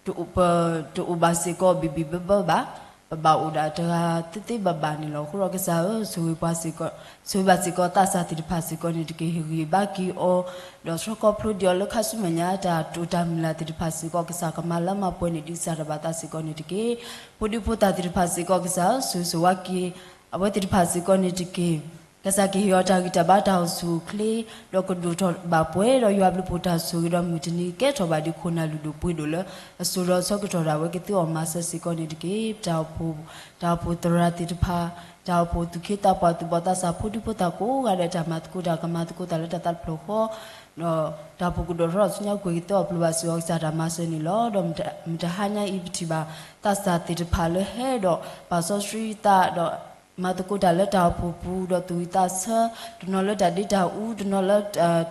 တအိၣ်ဘၣ်စ့ၢ်ကီးဘံၣ်ဘံၣ်ဘၢဘၢဘၣ်. ပဘၣ်အိၣ်ဒၣ်တဂၤသ့သ့ဘၣ်ဘၣ်န့ၣ်လီၤ. အဃိဒီးကစၢ်ဧၢ, ဆိၣ်ဂ့ၤပှၤစ့ၢ်ကီး, ဆိၣ်ဂ့ၤဘၣ်စ့ၢ်ကီးသးစၢ်သ့ၣ်တဖၣ်စ့ၢ်ကီးန့ၣ်တက့ၢ်. ဟ့ၣ်ဂံၢ်ဘါက့ၤအီၤ, ဒီးဆှၢခီဖျိဒံးအီၤလၢခါဆူမဲာ်ညါ တၢ်တိာ်တၢ်မုၢ်လၢ်သ့ၣ်တဖၣ်စ့ၢ်ကီး ကစၢ်ကမၤလၢမၤပှဲၤန့ၢ်ဒံး ကစၢ်တၢ်ဘၣ်သးစ့ၢ်ကီးန့ၣ်တက့ၢ်. ဖိဒံဖိသၣ်သ့ၣ်တဖၣ်စ့ၢ်ကီး ကစၢ်ဧၢ, ဆိၣ်ဂ့ၤဆိၣ်ဝါက့ၤ အဝဲသ့ၣ်တဖၣ်စ့ၢ်ကီးန့ၣ်တက့ၢ်. ကစၢ်ကဟ့ၣ်အီၤတၢ်ဂံၢ်တၢ်ဘါတၢ်အိၣ်ဆူၣ်အိၣ်ချ့, ဒီးကဒိၣ်ထီၣ်ဘၣ်ပှဲၤဒီးယွၤဘျုးဖှိၣ်တၢ်ဆိၣ်ဂ့ၤဒီးမုၢ်တနံၤကဲထီၣ်ဘၣ်ဒ်ခိၣ်နၢ်လုၢ်ဒိၣ်ပှ့ၤဒိၣ်လၢ အစိၤဒီးဆၢကတီၢ်ဒၣ်ဝဲကသ့အီၣ်မၤစၢၤစ့ၢ်ကီးန့ၣ်တက့ၢ်. ပတၢ်အိၣ်ဖှိၣ်, တၢ်အိၣ်ဖှိၣ်သရၣ်သ့ၣ်တဖၣ်, တၢ်အိၣ်ဖှိၣ်သူၣ်က့သးပှၢ်သူၣ်ဘီၣ်သးစၢ်ဖိဒံဖိသၣ်ကိးဂၤဒဲး တၢ်မၤသကိးတၢ်ကမၤသကိးတၢ်လၢတၢ်သးတဖျၢၣ်ဃီ ဒီးတၢ်အိၣ်ဖှိၣ်ကဒိၣ်ထီၣ်ဆူညါကွံာ်ကသ့အီၣ်ပျိာ်ဘၣ်စ့ၢ်ကီးကစၢ်တၢ်မၤစၢၤန့ၣ်လီၤ. ဒီးမတၤဟါညါအံၤပထံၣ်ဘၣ်သးစၢ်သ့ၣ်တဖၣ်လၢဟဲဒီး ပာ်စီဆှံသးဒီး မၤသကိးတၢ်လၢတၢ်အိၣ်ဖှိၣ်ပူၤ ဒီးသူၣ်ဝံၣ်သးဆၢ, တနီၤလၢတၢ်ဒ့တၢ်အူ, တနီၤလၢ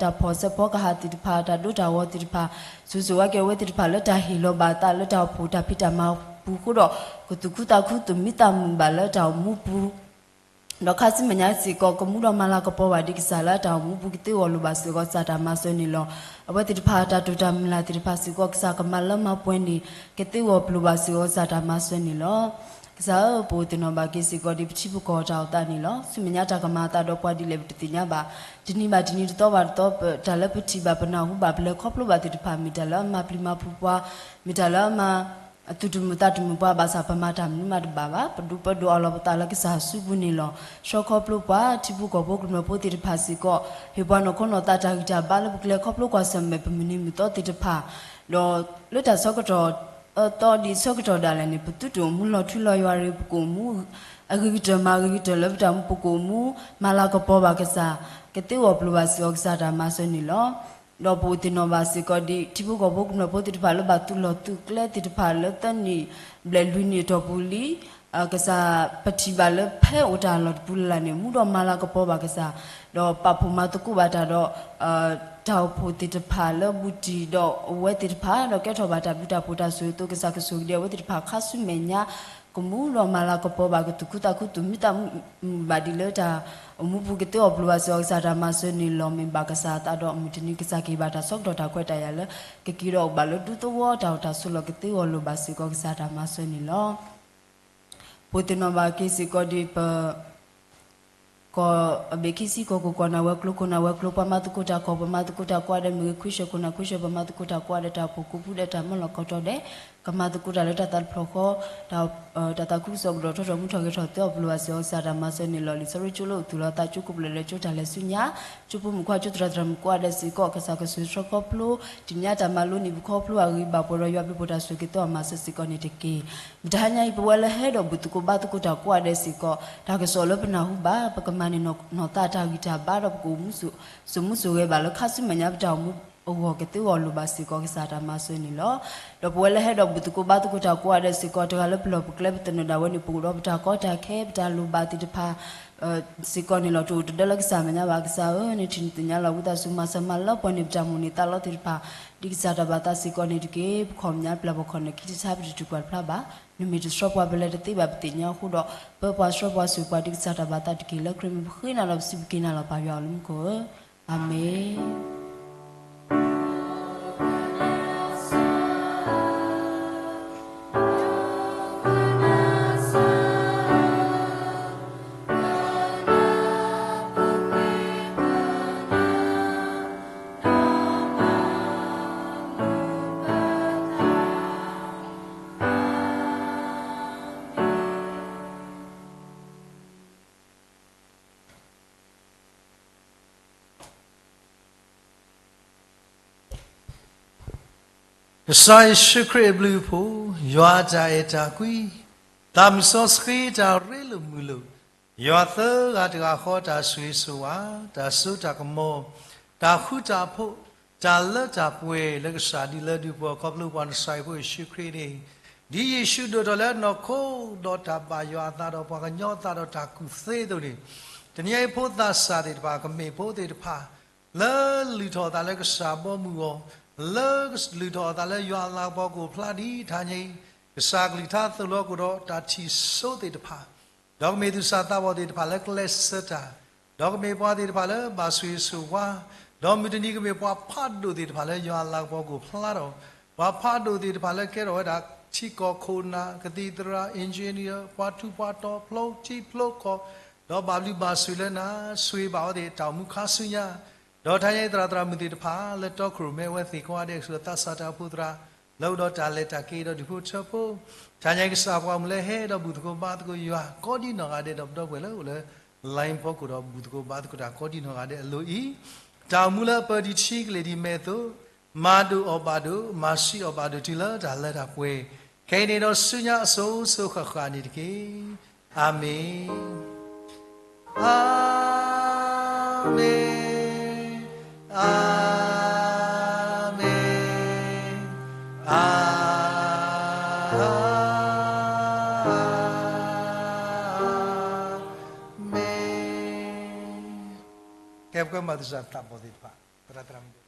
တၢ်ဖီၣ်စဲးဖီကဟၣ်သ့ၣ်တဖၣ်, တၢ်ဒိတၢ်ဂီၤသ့ၣ်တဖၣ်, ဆိၣ်ဂ့ၤဆိၣ်ဝါက့ၤအဝဲသ့ၣ်တဖၣ်လၢတၢ်ဟ့ၣ်လီၤဘၣ်အသးလၢတၢ်အိၣ်ဖှိၣ်တၢ်ဖံးတၢ်မၤပူၤအဃိဒီး ကသူၣ်ခုသးခုသူၣ်မံသးမုာ်ဘၣ်လၢတၢ်အိၣ်မူပူၤ ဒီးခါဆူမဲာ်ညါစ့ၢ်ကီး ကမူဒီးမၤလၤကပီၤဘၣ်ဒ်ကစၢ်လၢတၢ်အိၣ်မူပူၤကသ့အီၣ်လိာ်ဘၣ်စ့ၢ်ကီးကစၢ်တၢ်မၤစၢၤန့ၣ်လီၤ. အဝဲသ့ၣ်တဖၣ်တၢ်တိာ်တၢ်မုၢ်လၢ်သ့ၣ်တဖၣ်စ့ၢ်ကီး ကစၢ်ကမၤလၢမၤပှဲၤန့ၣ် ကသ့အီၣ်ပျိာ်ဘၣ်စ့ၢ်ကီးကစၢ်တၢ်မၤစၢၤန့ၣ်လီၤ. ကစၢ်ဧၢ, ပအိၣ်သ့ၣ်နီၣ်ဘၣ်က့ၤစ့ၢ်ကီးဒ်ပထံပကီၢ်တၢ်အိၣ်သးန့ၣ်လီၤ. ဆူမဲာ်ညါတၢ်ကမၤအသးဒီးပှၤဒ်လဲၣ်ပတသ့ၣ်ညါဘၣ်. တနံၤဘၣ်တနံၤတသီဘၣ်တသီ တၢ်လၢပထံၣ်ဘၣ်ပနၢ်ဟူဘၣ်ပလဲၤခီဖျိဘၣ်သ့ၣ်တဖၣ် မ့ၢ်တၢ်လၢအမၤပျံၤမၤဖုးပှၤ, မ့ၢ်တၢ်လၢအမၤ အသူၣ်တမုာ်သးတမုာ်ပှၤဘၣ်ဆၣ် ပမၤတၢ်မနုၤမးတဘၣ်ဘၣ်. ပဒုးပဒီးအလီၢ်ပသးလၢကစၢ်စုပူၤန့ၣ်လီၤ. ဆှၢခီဖျိပှၤ ထံဖိကီၢ်ဖိကမျၢၢ်ဖိသ့ၣ်တဖၣ်စ့ၢ်ကီး ဟ့ၣ်ပှၤနီၢ်ခိနီၢ်သးတၢ်ဂံၢ်တၢ်ဘါလၢပကလဲၤခီဖျိကွၢ်ဆၢၣ်မဲာ်ပမုၢ်နံၤမုၢ်သီသ့ၣ်တဖၣ်, ဒီးလၢတၢ်ဆၢကတီၢ် အသီဒ်ဆၢကတီၢ်ဒၣ်လဲာ်န့ၣ် ပသုတအိၣ်မူလီၤထူလီၤယွၤရ့ၣ် ပကအိၣ်မူအဂ့ၤကတၢၢ်မၤအဂ့ၤကတၢၢ်လၢပတၢ်အိၣ်မူပူၤ ကအိၣ်မူမၤလၤကပီၤဘၣ်ကစၢ်, ကသ့အီၣ်ပျိာ်ဘၣ်စ့ၢ်ကီးကစၢ်တၢ်မၤစၢၤန့ၣ်လီၤ. ဒီးပအိၣ်သ့ၣ်နီၣ်ဘၣ်စ့ၢ်ကီးဒ် ထံဖိကီၢ်ဖိကမျၢၢ်ဖိသ့ၣ်တဖၣ်လၢဘၣ်သုးလီၢ်သုးကျဲသ့ၣ်တဖၣ်လၢသၢနံၣ်ဘျဲၣ်လွံၢ်နံၣ်အတီၢ်ပူၤလံ ကစၢ်ပထံၣ်ဘၣ်လၢဖဲအိၣ်တၢ်လီၢ်တပူၤလၢ်လၢ်န့ၣ် မူဒီးမၤလၤကပီၤဘၣ်ကစၢ်, ဒီးပာ်ဖှိၣ်မၤသကိးဘၣ်တၢ်ဒီး တၢ်အိၣ်ဖှိၣ်သ့ၣ်တဖၣ်လၢဘူးတံၢ်ဒီးအဝဲသ့ၣ်တဖၣ် ဒီးကဲထီၣ်ဘၣ်တၢ်ဘျုးတၢ်ဖှိၣ်တၢ်ဆိၣ်ဂ့ၤအသိး ကစၢ်ကဆိၣ်ဂ့ၤဒံးအဝဲသ့ၣ်တဖၣ်ခါဆူမဲာ်ညါ ကမူဒီးမၤလၤကပီၤဘၣ် ကသူၣ်ခုသးခုသူၣ်မံသးမုာ်ဘၣ်ဒ်လၢတၢ်အိၣ်မူပူၤကသ့အီၣ်ပျိာ်ဘၣ်စ့ၢ်ကီးကစၢ်တၢ်မၤစၢၤန့ၣ်လီၤ. မ့ၢ်ဘၣ်ကစၢ်အသးဒီး မုၢ်တနံၤကစၢ်ကဟ့ၣ်ဘၣ်တၢ်ဆၢကတီၢ်တၢ်ခွဲးတၢ်ယာ်လၢ ကက့ၤဒီးအိၣ်ဘၣ်လၢဒူသဝီတၢ်အိၣ်တၢ်ဆိးလီၢ်ကသ့အီၣ်လိာ်ဘၣ်စ့ၢ်ကီးကစၢ်တၢ်မၤစၢၤန့ၣ်လီၤ. ပအိၣ်သ့ၣ်နီၣ်ဘၣ်က့ၤစ့ၢ်ကီးဒ်ပ ကီၢ်အဘ့ၣ်ခံဆံ ကီၢ်ခိၣ်ကီၢ်နၢ်ဝဲၤကျိၤ ခိၣ်နၢ်ဝဲၤကျိၤ ပှၤမၤသကိးတၢ်ကီၢ် ပှၤမၤသကိးတၢ်ကိးဂၤဒဲး မ့ၢ်ဂ့ၤ ခွံဆၢၣ်ခိၣ်နၢ်ခွံဆၢၣ် ပှၤမၤသကိးတၢ်ကိးဂၤဒဲး တၢ်အိၣ်ဖှိၣ်ကိးပူၤဒဲး တၢ်မၢလီၢ်ကီၢ်တီၤဒဲး ကမၤသကိးတၢ်လၢတၢ်သးတဖျၢၣ်ဃီ တၢ်သးခုကစီၣ်ကဒီးထီၣ်ထီၣ်မူထီၣ်ဂဲၤထီၣ်သ့အီၣ်ပျိာ်ဘၣ်စ့ၢ်ကီး ကစၢ်တၢ်မၤစၢၤန့ၣ်လီၤ. လံာ်စီဆှံကၠိလၢအိၣ်သူၣ်လီၤသးကၠိ ကပျၢၢ်လၢကၠိ တၢ်လဲၤဆူညါ ကၠိဖိမုၣ်ခွါ ကၠိသရၣ်သရၣ်မုၣ်ကိးဂၤဒဲးစ့ၢ်ကီး ကစၢ်ကဆိၣ်ဂ့ၤဆှၢခီဖျိ တနံၤညါတၢ်မၤလိန့ၣ် ပခီဖျိအဂ့ၤဘၣ်ပှဲၤဒီး ယွၤဘျုးဖှိၣ်တၢ်ဆိၣ်ဂ့ၤကသ့အီၣ်မၤစၢၤစ့ၢ်ကီးန့ၣ်တက့ၢ်. မတၤဟါညါအံၤ ပဝဲလၢဟဲဒီးဘူၣ်သကိးဘါသကိးတၢ်ကိးဂၤဒဲးစ့ၢ်ကီး တၢ်ကစီၣ်လၢပနၢ်ဟူဘၣ် ပကမၤန့ၢ်နီၢ်သးတၢ်ဂံၢ်တၢ်ဘါဒီး ပကအိၣ်မူစိာ်မူစိာ်ဂဲၤဘၣ်လၢခါဆူမဲာ်ညါ ပတၢ်အိၣ်မူအဂီၢ် ကသ့အီၣ်လိာ်ဘၣ်စ့ၢ်ကီး ကစၢ်တၢ်မၤစၢၤန့ၣ်လီၤ. ဒီးပဝဲလၢဟဲဒီးဘူၣ်သကိးဘါသကိးတၢ်ကိးဂၤဒဲးစ့ၢ်ကီး တဂၤလၢပလီၢ်ပကျဲပသနၢၣ်ဒၣ်ဝဲန့ၣ် ပအိၣ်ဒီးပတၢ်ကီတၢ်ခဲ ပတၢ်လိၣ်ဘၣ်သ့ၣ်တဖၣ် စ့ၢ်ကီးန့ၣ်လီၤ. တအိၣ်တဒၢလၢကစၢ်မဲာ်ညါဘၣ်. ကစၢ်ဧၢ, နထံၣ်နသ့ၣ်ညါလီၤ. ဝံသးစူၤ မၤစၢၤမၤလၢပှဲၤန့ၢ်ပတၢ်မိၣ်န့ၢ်သးလီသ့ၣ်တဖၣ် ဒ်ကစၢ်တၢ်ဘၣ်သးစ့ၢ်ကီးန့ၣ်တက့ၢ်. ပခီၣ်မဲာ်ညါပျၢ်ပခီၣ်နၢ်ခံထံဆါ ပတတုၤကွၢ်တဖျါဘၣ်. နမ့ၢ်တဆှၢပှၤ ပလဲၤတသ့ဘၣ် ပသ့ၣ်ညါအဃိဒီး ပၢပှၤဆှၢပှၤဆိၣ်ပှၤ ဒ်ကစၢ်တၢ်ဘၣ်သးတက့ၢ်. လၢခရံာ်မံၤပဃ့နၤလီၤ ပစံးပက့ၤနၤလီၤ ပၢ်ယွၤဧၢ လၢမူခိၣ်ဧၢ, အၤမ့ၣ်. ကစၢ်ယ့ၣ်ၡူးခရံာ်အဘျုးအဖှိၣ်, ယွၤအတၢ်အဲၣ်တၢ်ကွံ, သးမုၢ်စီဆှံတၢ်ရ့လိာ်မုာ်လိာ်, ယွၤသၢဂၤတဂၤဃီတၢ်ဆိၣ်ဂ့ၤဆိၣ်ဝါ, တၢ်စိတၢ်ကမီၤ, တၢ်ဃူတၢ်ဖိး, တၢ်လၢတၢ်ပှဲၤလၢကစၢ်ဒ်လၢဒုးပှၤခီဖျိ ပှၤနစၤရ့းဖိယ့ၣ်ၡူးခရံာ်န့ၣ်, ဒ်ယ့ၣ်ၡူးဒိၣ်ထီၣ်လၢအနီၢ်ခိ ဒီးတၢ်ဘၣ်ယွၤအသးဒီးပှၤကညီအသးဒီးတၢ်ကူၣ်သ့အသိးန့ၣ်, တနံၤအံၤဖိသးစၢ်သ့ၣ်တဖၣ် ကမ့ၢ်ဖိသ့ၣ်တဖၣ် လၢလုၢ်ထီၣ်အသးလၢကစၢ်ဘီမုၢ်အဂီၢ်, လၢလုၢ်ထီၣ်အသးလၢယွၤအလၤကပီၤကအိၣ်ဖျါဒ်တဟါညါအံၤ, ကစၢ်ကလုၢ်ကထါသိၣ်လိကအိၣ်ဒီးတၢ်ထံၣ်စိသ့ၣ်တဖၣ်, ဒီးကမ့ၢ်သူၣ်စၢ်သးဘီၣ်သ့ၣ်တဖၣ်လၢကျဲးစၢးတၢ်, ဒီးကမ့ၢ်ပှၤသ့ၣ်တဖၣ်လၢဘၣ်ဆိၣ်ဂ့ၤဆိၣ်ဝါ, ဒီးမုၢ်တနံၤကမ့ၢ်ပှၤဖးဒိၣ်သ့ၣ်တဖၣ်လၢယွၤအလၤကပီၤကအိၣ်ဖျါဒီး, ပှၤဖးဒိၣ်သ့ၣ်တဖၣ်လၢကဲထီၣ်ဝဲဒၣ် ထံကီၢ်ခိၣ်နၢ် ကသံၣ်သရၣ် engineer ပှၤထူးပှၤတီၤ ဖျိထံဖျိကီၢ်, ဒီးဘၣ်ဘျုးဘၣ်ဆိၣ်လၢနၤ ဆိၣ်ဂ့ၤဘၣ်အဝဲသ့ၣ်တၢ်အိၣ်မူခါဆူညါ, ဒီးတဟါညါအံၤသရၣ်သရၣ်မုၣ်သ့ၣ်တဖၣ် လၢတီခိၣ်ရိၣ်မဲဝဲသ့ၣ်ကိးဂၤဒဲး ဆူအသးစၢ်တၢ်အိၣ်ဖှိၣ်သရၣ် လၢအအိၣ်ဒီးတၢ်လဲၤတၢ်က့ၤဒီးဒူၣ်ဖိထၢဖိ, တၢ်ညါကစၢ်ပှၤမုၢ်လၢဟဲဒီးဘူၣ်သကိးဘါသကိးယွၤကိးဒံနီၢ်ဂၤဒဲး ဒီးပဒီပုၢ်ဝဲၢ်လၢအိၣ်လၢ line ဖီခိၣ်ဒီးဘူၣ်သကိးဘါသကိးတၢ်ကိးဒံနီၢ်ဂၤဒဲးအလိၤအံၤ, တၢ်အိၣ်မူလၢအပၢၢ်ဒံးထံကလဲာ်ဒံးမဲာ်အသိး, မၤဒိၣ်အီၣ်ဘၣ်ဒိၣ်, မၤဆံးအီၣ်ဘၣ်ဒိၣ်တုၤလၢတၢ်လၢတၢ်ပှဲၤ, ခဲအံၤန့ၣ်ဒီးဆူညါအစိၤစိၤဃၣ်ဃၣ်န့ၣ်တက့ၢ်. အၤမ့ၣ်, အၤမ့ၣ်, အၤမ့ၣ်, အၤမ့ၣ်. ကဲပကွဲမၤသကိးတၢ်ဘီၣ်သ့ၣ်တဖၣ်, သရၣ်သရၣ်မုၣ်